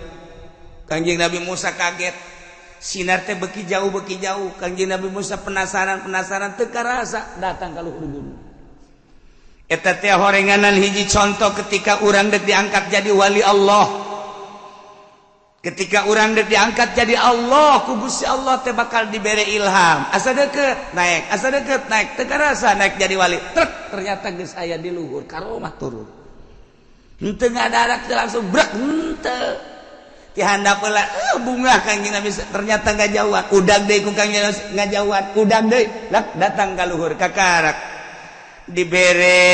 Kangjeng Nabi Musa kaget. Sinar teh beki jauh beki jauh. Kangjeng Nabi Musa penasaran penasaran teu karasa datang ka luhur gunung. Eta teh horenganan hiji contoh ketika urang deuk diangkat jadi wali Allah. Ketika urang deuk diangkat jadi Allah, ku Gusti Allah teh bakal dibere ilham. Asa deukeut naik, asa deukeut naik, teu karasa naik jadi wali. Trek ternyata geus aya di luhur karomah turun. Henteu ngadarak teh langsung brek henteu. Dihandap heula bunga Kangjeng Nabi ternyata ngajauhan udag deui ku Kangjeng Nabi ngajauhan udag deui datang ka luhur kakarak dibere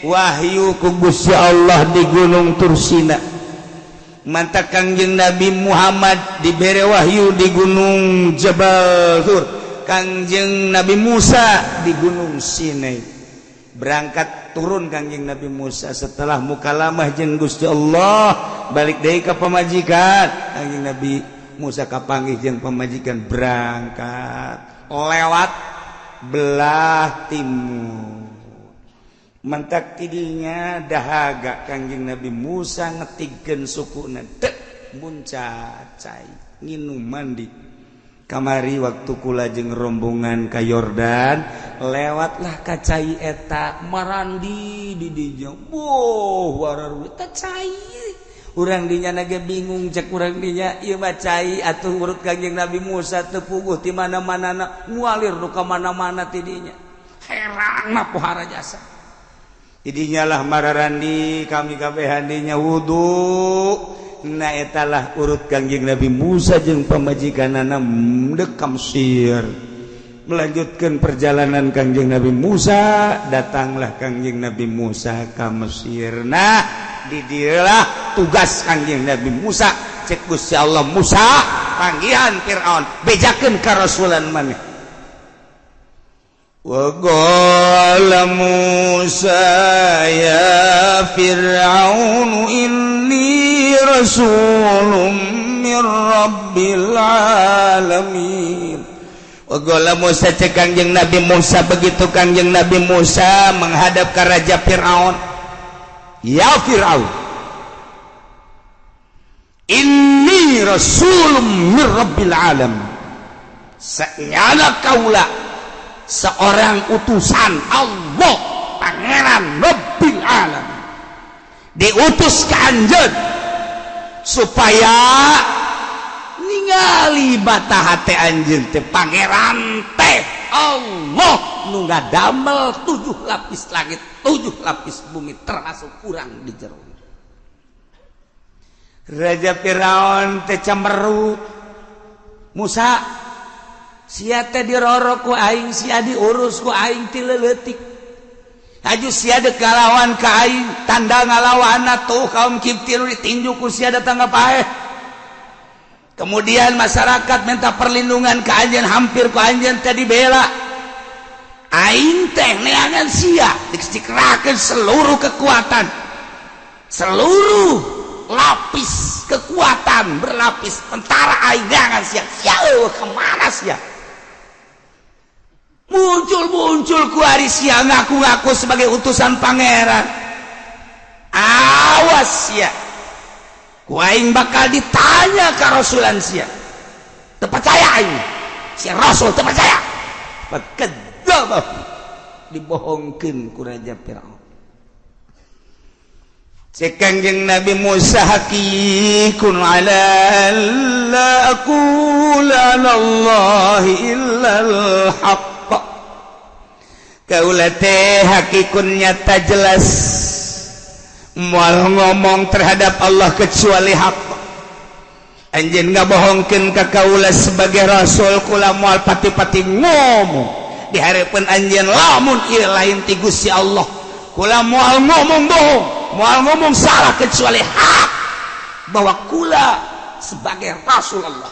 wahyu ku Gusti Allah di Gunung Tursina. Mantak Kangjeng Nabi Muhammad dibere wahyu di Gunung Jabal Tur, Kangjeng Nabi Musa di Gunung Sinai. Berangkat turun Kangjeng Nabi Musa setelah mukalamah jeung Gusti Allah, balik deui ka pamajikan. Kangjeng Nabi Musa kapanggih jeung pamajikan berangkat lewat belah timur. Mentak tidinya dahaga Kangjeng Nabi Musa ngetigkeun sukuna dek muncat cai nginum mandi. Kamari waktu kula jeung rombongan ka Yordan lewatlah ka cai eta marandi di dinya. Boh wararwe ta cai. Urang dinya nage bingung cek urang dinya ieu mah cai atuh urut Kangjeng Nabi Musa teu puguh ti mana-manana ngualir nu ka mana-mana ti dinya. Herang mah pohara jasa. Didinya lah mararandi kami kabehan dinya wudu. Nah etalah urut Kangjeng Nabi Musa jeung pamajikanana deuk ka Mesir. Melanjutkan perjalanan Kangjeng Nabi Musa, datanglah Kangjeng Nabi Musa ka Mesir. Nah, di dieulah tugas Kangjeng Nabi Musa. Cek Gusti Allah, Musa panggihan Firaun, bejakeun ka rasulan maneh. Wa qala Musa ya Fir'aun inni rasulun min rabbil alamin. Wa qala Musa, cek Kangjeng Nabi Musa, begitu Kangjeng Nabi Musa menghadap ke Raja Fir'aun, ya Fir'aun, inni rasulun min rabbil alamin. Senyana kaula seorang utusan Allah Pangeran Rabbil Alamin, diutus ke anjeun supaya ningali bata hate anjeun teh pangeran teh Allah nu ngadamel 7 lapis langit 7 lapis bumi termasuk kurang di jero. Raja Firaun teh cemerut, Musa sia teh dirorok ku aing, sia diurus ku aing ti leuletik, aju sia dek ngalawan ka aing, tanda ngalawanna tuh kaum Kipti nu ditinju ku sia datang ka paeh. Kemudian masyarakat minta perlindungan ke anjeun, hampir ku anjeun teh dibela. Aing teh neangan sia dikerahkeun seluruh kekuatan, seluruh lapis kekuatan berlapis tentara aing neangan sia. Sia eueuh kemana sia? Muncul-muncul ku ari sia ngaku-ngaku sebagai utusan pangeran. Awas sia, ku aing bakal ditanya ka rasulan sia. Teu percaya aing, sia rasul teu percaya. Fakadzdzaba, dibohongkeun ku Raja Firaun. Cek Kangjeng Nabi Musa, hakikun ala la aqula ala Allahi illal haqq. Kaula teh hakikun nyata jelas moal ngomong terhadap Allah kecuali hak. Anjeun ngabohongkeun ka kaula sebagai rasul, kula moal pati-pati ngomong di hareupeun anjeun lamun ieu lain ti Gusti Allah. Kula moal ngomong bohong, moal ngomong salah kecuali hak bahwa kula sebagai rasul Allah.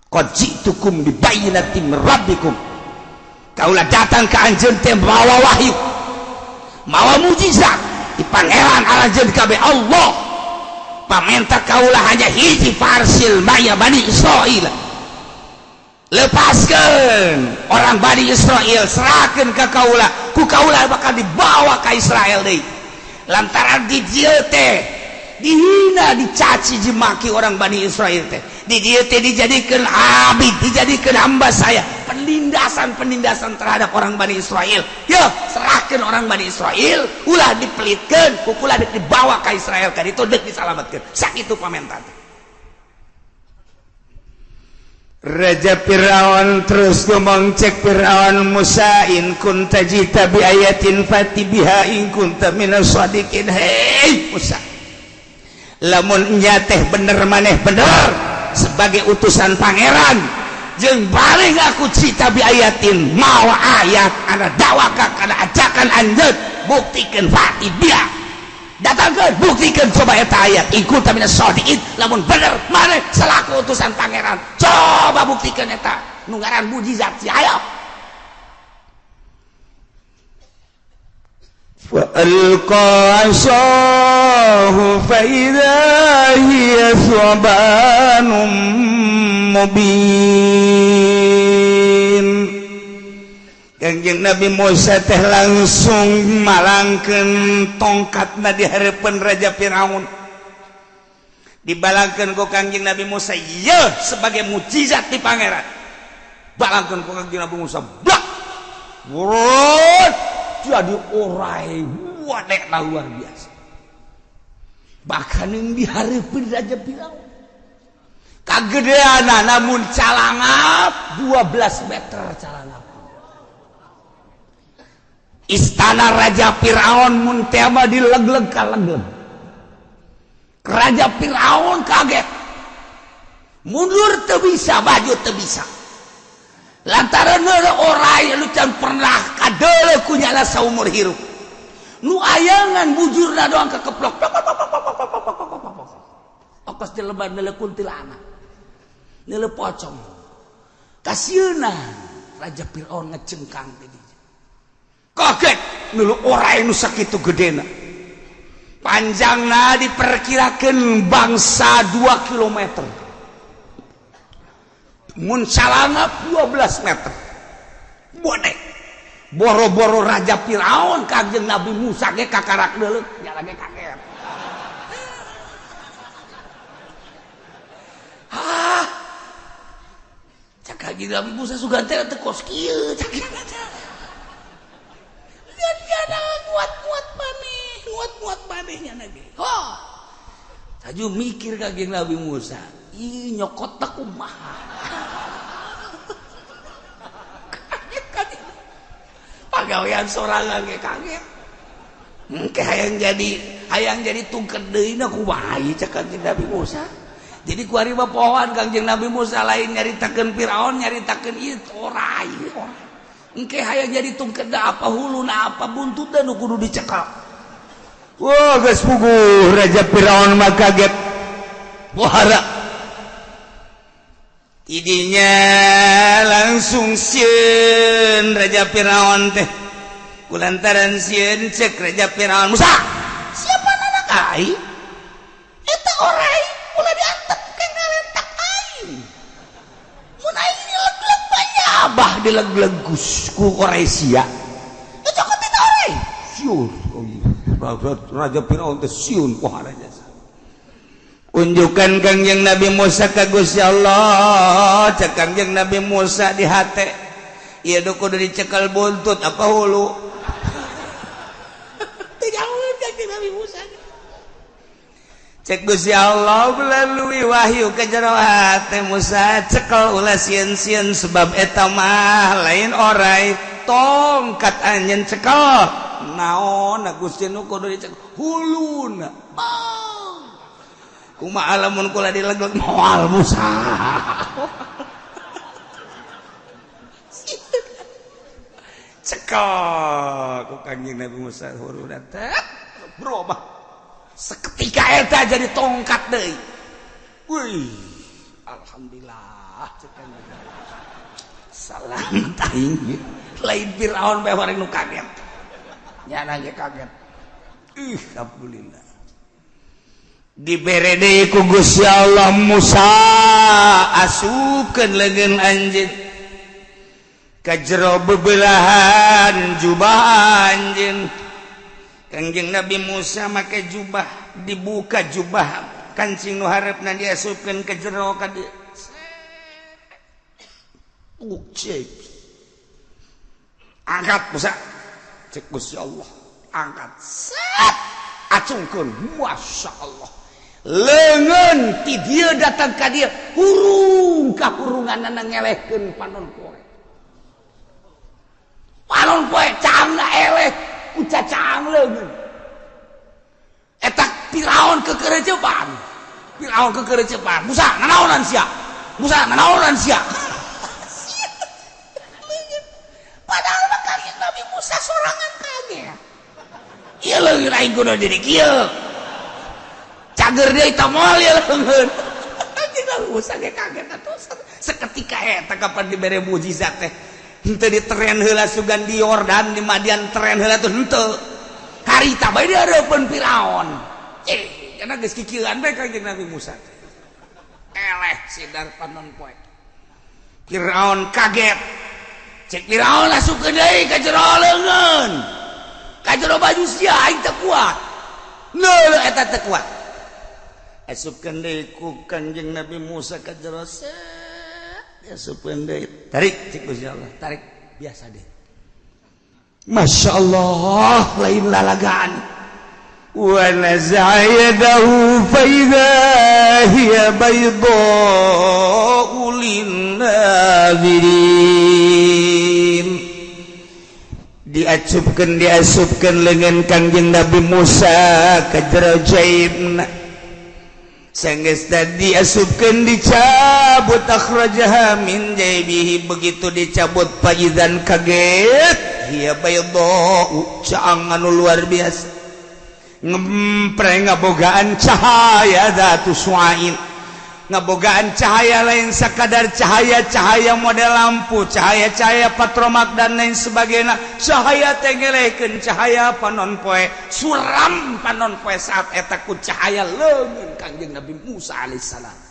Qad ji'tukum bi bayyinatin min rabbikum. Kaula datang ke anjeun teh mawa wahyu, mawa mujizat di pangeran anjeun kabeh Allah. Pamenta kaula hanya hiji, farsil maya Bani Israil. Lepaskeun orang Bani Israil, serahkeun ka kaula, ku kaula bakal dibawa ka Israel deui. Lantaran di dieu teh dihina, dicaci, dimaki orang Bani Israel teh. Di dieu teh dijadikeun abid, dijadikeun hamba saya. Penindasan-penindasan terhadap orang Bani Israel. Yo, serahkeun orang Bani Israel, ulah dipelitkeun, ku kula dek dibawa ka Israel kan itu dek disalametkeun. Sakitu pamentan. Raja Firaun terus ngomong, cek Firaun, Musa in kunta jita bi ayatin fati biha in kunta minas shadiqin. Hei Musa, lamun nya teh bener maneh bener sebagai utusan pangeran, jeung balik aku cita bi ayatin, mawa ayat ana dawaka kana ajakan anjeun, buktikeun fati biha, datangkeun buktikeun coba eta ayat in kunta minas shadiqin, lamun bener maneh selaku utusan pangeran coba buktikeun eta nu ngaran mujizat si ayo. Fa alqa asahu fa idza hiya thubanun mubin. Kangjeng Nabi Musa teh langsung malangkeun tongkatna di hareupeun Raja Firaun. Dibalangkeun ku Kangjeng Nabi Musa yeuh sebagai mujizat di pangeran. Balangkeun ku Kangjeng Nabi Musa, blak. Wurut, jadi orai wadekna luar biasa. Bahkan yang di hareupeun Raja Firaun kagedeanna namun calangap 12 meter calangap. Istana Raja Firaun mun teh mah dilegleg ka legleg. Raja Firaun kaget, mundur teu bisa, baju teu bisa. Lantaran orai lu can pernah kadeuleu ku nyala saumur hirup. Nu ayangan bujurna doang kekeplok. Okos jelema neuleuh kuntilanak, neuleuh pocong. Kasieuna Raja Firaun ngecengkang teh. Kaget neuleuh orai nu sakitu gedena. Panjangna diperkirakan bangsa 2 km. Mun calangap 12 meter. Bonek. Boro-boro Raja Firaun Kangjeng Nabi Musa ge kakarak deuleu, nya lagi kaget. Hah. Cak Kangjeng Nabi Musa sugan teh teu kos kieu cak. Nguat-nguat maneh, nguat-nguat manehnya lagi. Ho. Saju mikir Kangjeng Nabi Musa, ih nyokot tak kumaha. Kaget kaget. Pagawean sorangan ge kaget. Engke hayang jadi tungket deui na kumaha ieu cak Kangjeng Nabi Musa. Jadi ku ari mah pohoan Kangjeng Nabi Musa lain nyaritakeun Firaun, nyaritakeun ieu orai. Engke hayang jadi tungkeda apa huluna apa buntutna nu kudu dicekal. Wah, geus puguh Raja Firaun mah kaget. Wahara. Tidinya langsung sieun Raja Firaun teh. Kulantaran sieun cek Raja Firaun, "Musa, siapa anak aing? Eta orai ulah diantep ke ngalentak aing. Mun aing dileg-leg banyak abah dileg-legus ku Koresia. Itu cokot itu orai." Siun. Raja Firaun teh siun kuhara jasa. Unjukan Kangjeng Nabi Musa ka Gusti Allah, cek Kangjeng Nabi Musa di hate. Ieu nu kudu dicekel buntut apa hulu? Teu jauh Kangjeng Nabi Musa. Cek Gusti Allah melalui wahyu ke jero hate Musa, cekel ulah sieun-sieun sebab eta mah lain orai, tongkat anjeun cekel. Naon Gusti nu kudu dicekel huluna. Kumaha lamun kula dilegleg moal Musa. Cekel ku Kangjeng Nabi Musa huluna teh berubah. Seketika eta jadi tongkat deui. Wih, alhamdulillah cek Kangjeng. Salam aing. Lain Firaun bae wareng nu kaget. Nyana ge kaget. Ih, alhamdulillah. Dibere deui ku Gusti Allah Musa asupkeun leungeun anjeun ka jero bebelahan jubah anjeun. Kangjeng Nabi Musa make jubah, dibuka jubah kancing nu hareupna diasupkeun ka jero ka dieu. Cek. Angkat Musa. Cek Gusti Allah, angkat. Set. Acungkeun, Masya Allah. Leungeun ti dieu datang ka dieu, hurung ka hurunganana ngelehkeun panon poe. Panon poe caangna eleh ku cacaang leungeun. Eta Firaun kekerecepan. Firaun kekerecepan. Musa, nanaonan sia? Musa, nanaonan sia? Padahal mah Kangjeng Nabi Musa sorangan kaget. Ieu leungeun aing kudu jadi kieu. Cager deui teh moal ieu leungeun. Kangjeng Nabi Musa ge kaget atuh. Seketika eta kapan dibere mukjizat teh. Henteu ditren heula sugan di Yordan di Madian tren heula tuh henteu. Harita bae dihareupeun Firaun. Eh, kana geus kikieuan bae Kangjeng Nabi Musa teh. Eleh sidar panon poe. Firaun kaget. Cek Firaun asupkeun deui ka jero leungeun. Ka jero baju sia aing teu kuat. Neuleuh eta teu kuat. Asupkeun deui ku Kangjeng Nabi Musa ka jero set. Asupkeun deui. Tarik cek Gusti Allah, tarik biasa deh. Masya Allah, lain lalagaan. Wa naza'a yadahu fa idza hiya bayda'u lin-nazirin. Diacupkeun leungeun Kangjeng Nabi Musa ka jero jaibna. Sanggeus tadi asupkeun dicabut akhrajaha min jaibihi, begitu dicabut paizan kaget hiya bayda'u, caang anu luar biasa ngempreng ngabogaan cahaya zatu suain. Ngabogaan cahaya lain sakadar cahaya-cahaya model lampu, cahaya-cahaya patromak dan lain sebagainya. Cahaya tenggelehkeun cahaya panon poe, suram panon poe saat eta ku cahaya leungeun Kangjeng Nabi Musa alaihissalam.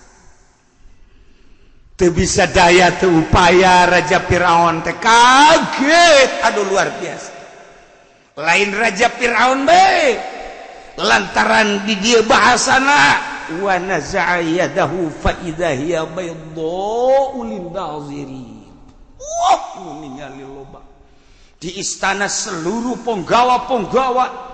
Teu bisa daya teu upaya Raja Firaun teh kaget, aduh luar biasa. Lain Raja Firaun bae, lantaran di dieu bahasana wa naza'a yadahu fa idza hiya baydha'u lin nazirin. Wah, ningali loba di istana seluruh penggawa-penggawa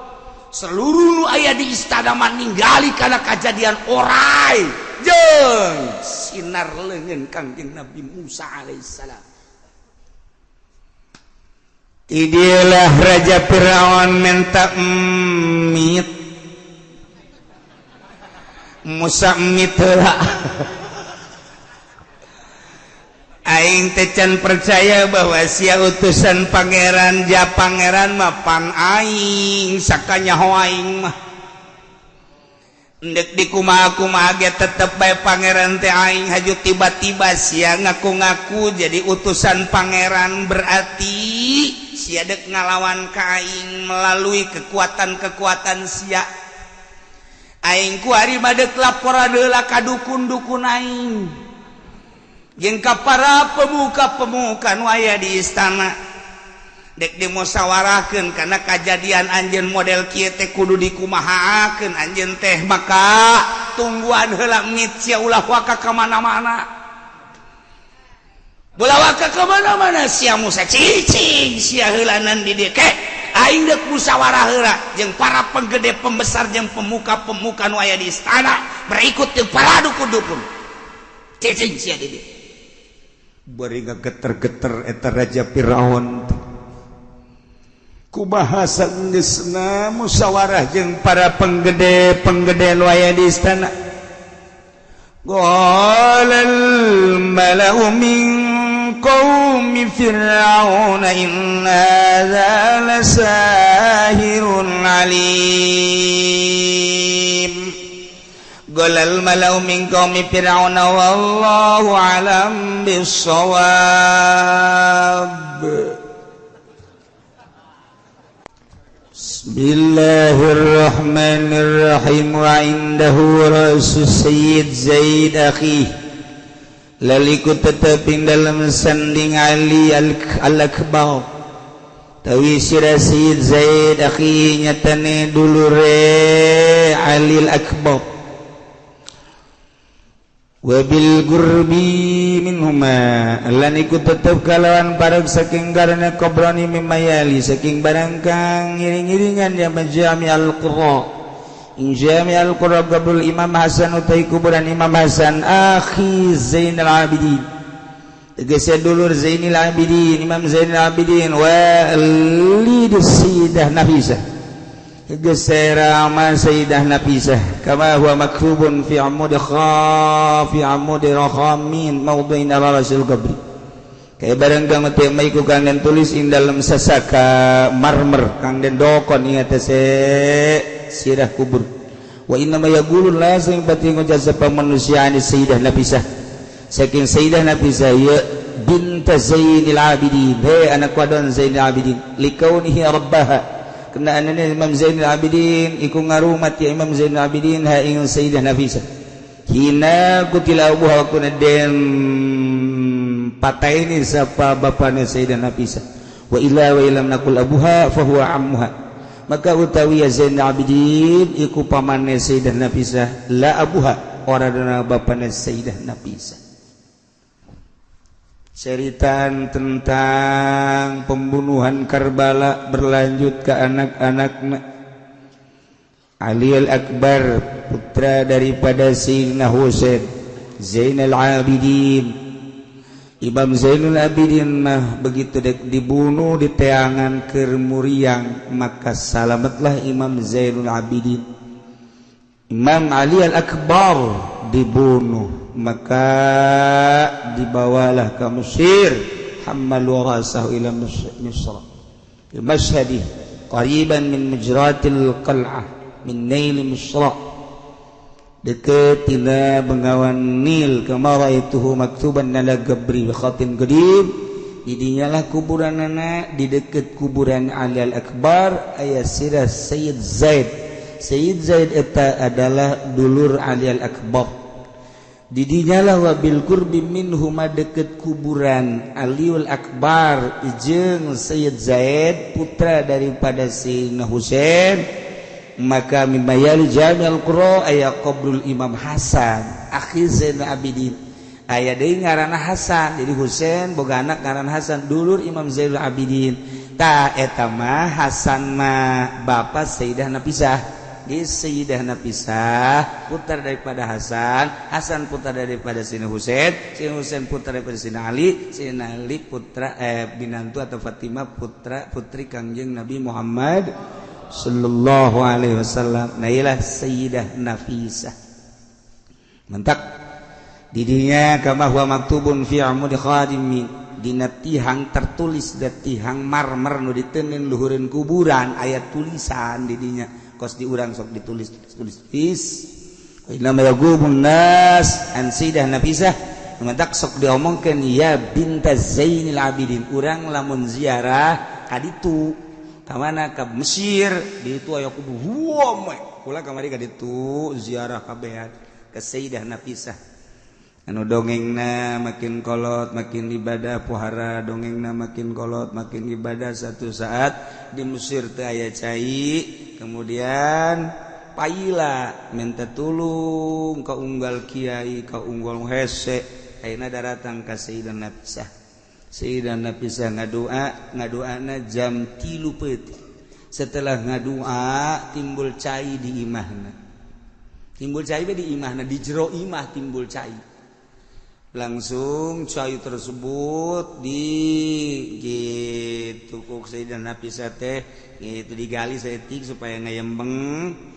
seluruh nu aya di istana maninggali kana kajadian orai jeung sinar leungeun Kangjeng Nabi Musa alaihissalam. Idilah Raja Firaun minta mit Musa mit heula. Aing teh can percaya bahwa sia utusan pangeran, ja pangeran mah pan aing sakanyaho aing mah. Ndek dikumaha-kumaha ge tetep bae pangeran teh aing, haju tiba-tiba sia ngaku-ngaku jadi utusan pangeran, berarti sia dek ngalawan ka aing melalui kekuatan-kekuatan sia. Aing ku ari badek laporan heula ka dukun-dukun aing jeung ka para pemuka-pemuka nu aya di istana, dek dimusyawarahkeun kana kajadian anjeun model kieu teh kudu dikumahaakeun anjeun teh, maka tungguan heula mit sia ulah waka ka mana-mana, ulah waka ka mana-mana sia Musa cicing sia heulanan di dieu ke aing dek musyawarah heula jeung para penggede pembesar jeung pemuka-pemuka nu aya di istana berikut jeung para dukun-dukun cicing sia di dieu. Bari ngageter-geter eta Raja Firaun kumaha saenggeusna musyawarah jeung para penggede-penggede nu aya di istana. Qalal mala'u min qaumi fir'auna inna hadza lasahirun alim. Qalal mala'u min qaumi fir'auna wallahu a'lam bissawab. Bismillahirrahmanirrahim. Wa indahu ra'su Sayyid Zaid akhi, laliku teteping dalam sanding Ali al-Akbar tawi sira Sayyid Zaid akhi nyatane dulure Ali al-Akbar wabil gurbi minhuma lan iku tetep kalawan parek saking karena kobroni mimayali saking barang kang ngiring-ngiringan ya majami al-qura ing jami al-qura qabul Imam Hasan utai kuburan Imam Hasan akhi Zainal Abidin tegese dulur Zainal Abidin Imam Zainal Abidin wa lidus Sayyidah Nafisah gesera ma Sayyidah Nafisah kama huwa maktubun fi amud khafi amud rakhamin mawdhi'in ala rasul qabri kaya barang kang teu maiku kang den tulis ing dalem sasaka marmer kang den dokon ieu teh sirah kubur wa inna ma yaqulu la sing pati ngucap sapa manusia ani Sayyidah Nafisah saking Sayyidah Nafisah ya bint Zainil Abidin he anak wadon Zainil Abidin likaunihi rabbaha kena anane Imam Zainal Abidin iku ngarumat ya Imam Zainal Abidin ha ing Sayyidah Nafisah hina kutila abuha wakuna den pataini sapa bapana Sayyidah Nafisah wa ila wa ilam nakul abuha fa huwa ammuha maka utawi ya Zainal Abidin iku pamane Sayyidah Nafisah la abuha ora dana bapana Sayyidah Nafisah. Ceritaan tentang pembunuhan Karbala berlanjut ke anak-anak Ali al-Akbar putra daripada Sayyidina Husain Zainal Abidin. Imam Zainal Abidin mah begitu dibunuh di teangan keur muriang maka salametlah Imam Zainal Abidin. Imam Ali al-Akbar dibunuh maka dibawalah ke Mesir hammalu rasahu ila Misr fi mashhadi qariban min mujratil qal'ah min nail Misr Deket tina Bengawan Nil kama raituhu maktuban ala gabri bi khatin qadim. Didinyalah kuburan anak di deket kuburan Ali Al-Akbar aya sirah Sayyid Zaid. Sayyid Zaid eta adalah dulur Ali Al-Akbar. Didinyalah wabil qurbi minhuma deket kuburan Aliul Akbar jeung Sayyid Zaid putra daripada Sayyidina Husain. Maka mimma yali Jami'al Qura aya qabrul Imam Hasan akhi Zainal Abidin. Aya deui ngaranna Hasan, jadi Husain boga anak ngaranna Hasan, dulur Imam Zainul Abidin. Ta eta mah Hasan mah bapa Sayyidah Nafisah. Di Sayyidah Nafisah putra daripada Hasan, Hasan putra daripada Sayyidina Husain, Sayyidina Husain putra daripada Sayyidina Ali, Sayyidina Ali putra binantu atau Fatimah putra putri Kangjeng Nabi Muhammad sallallahu alaihi wasallam. Nah ilah Sayyidah Nafisah. Mentak didinya kama huwa maktubun fi amud khadimi dina tihang tertulis da tihang marmer nu diteundeun luhureun kuburan aya tulisan didinya kos di urang sok ditulis tulis tulis inna yagubun nas an Sayyidah Nafisah. Mentak sok diomongkeun ya binta Zainil Abidin. Urang lamun ziarah ka ditu ka mana ka Mesir di itu aya kubur huom kula kamari ka ditu ziarah kabehan ka Sayyidah Nafisah. Anu dongengna makin kolot makin ibadah pohara, dongengna makin kolot makin ibadah. Satu saat di Mesir teu aya cai, kemudian paila minta tulung ka unggal kiai ka unggal hese, ayeuna daratang ka Sayyidah Nafisah. Sayyidah Nafisah ngadua, ngaduana jam 3 peuting. Setelah ngadua timbul cai di imahna. Timbul cai di imahna, di jero imah timbul cai. Langsung cai tersebut di gitu ku Sayyidah Nafisah teh gitu digali saeutik supaya ngayembeng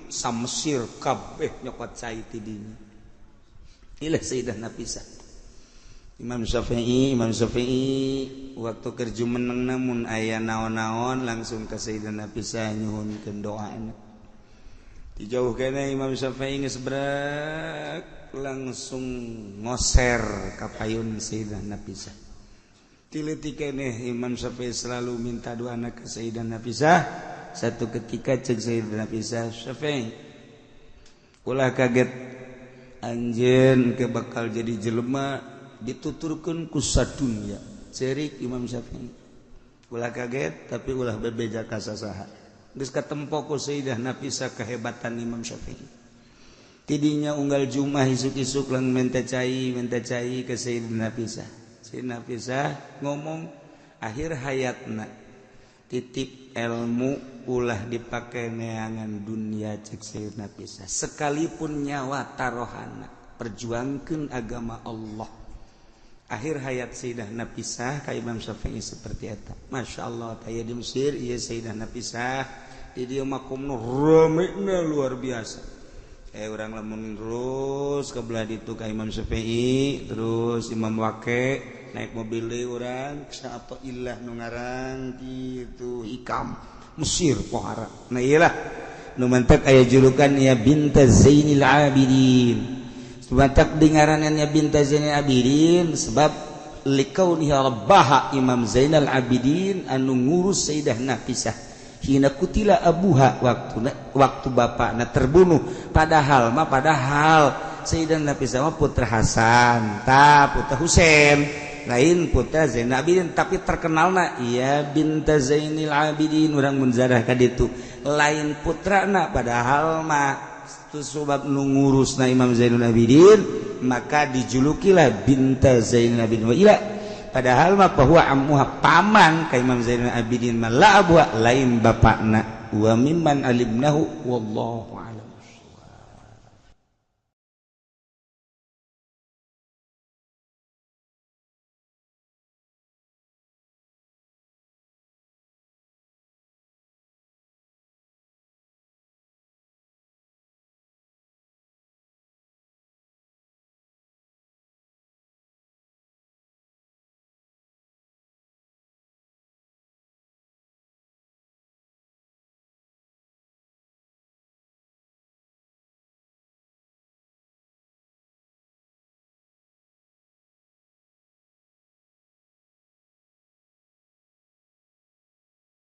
samesir kabeh nyokot cai ti dinya. Ilah Sayyidah Nafisah. Imam Syafi'i waktu kerja meneng namun aya naon-naon langsung ke Sayyidah Nafisah nyuhunkeun doana. Dijauh kene Imam Syafi'i geus berak langsung ngoser ka payun Sayyidah Nafisah. Tileutik keneh Imam Syafi'i selalu minta doana ke Sayyidah Nafisah. Satu ketika cek Sayyidah Nafisah, Syafi'i ulah kaget anjeun ke bakal jadi jelema dituturkeun ku sadunya. Cerik Imam Syafi'i ulah kaget tapi ulah bebeja ka sasaha. Geus katempo ku Sayyidah Nafisah kehebatan Imam Syafi'i. Tidinya unggal Jumat isuk-isuk lang minta cai ke Sayyidina Nafisah. Sayyidina Nafisah ngomong akhir hayatna titip ilmu ulah dipake neangan dunia cek Sayyidina Nafisah. Sekalipun nyawa tarohana perjuangkeun agama Allah. Akhir hayat Sayyidah Nafisah ka Imam Syafi'i seperti eta. Masya Allah taya di Mesir ieu Sayyidah Nafisah di dieu makomna ramena luar biasa. Orang lamun terus ke belah ditu ka Imam Syafi'i terus Imam Waqi naik mobil deui urang atau ilah nu ngarang kitu hikam Mesir pohara. Nah iyalah nu mantak aya julukan ya binta Zainil Abidin. Mantak dingaranannya binta Zainal Abidin sebab likauniha rabbaha Imam Zainal Abidin anu ngurus Sayyidah Nafisah hina kutila abuha waktu bapakna terbunuh. Padahal Sayyidah Nafisah mah putra Hasan ta putra Husain lain putra Zainal Abidin, tapi terkenalna iya binta Zainil Abidin. Urang mun zarah ka ditu lain putrana, padahal mah sebab nu ngurusna Imam Zainul Abidin maka dijulukilah binta Zainul Abidin. Wa ila padahal mah bahwa ammuha paman ka Imam Zainul Abidin mah la abwa lain bapakna. Wa mimman alimnahu wallahu a'lam.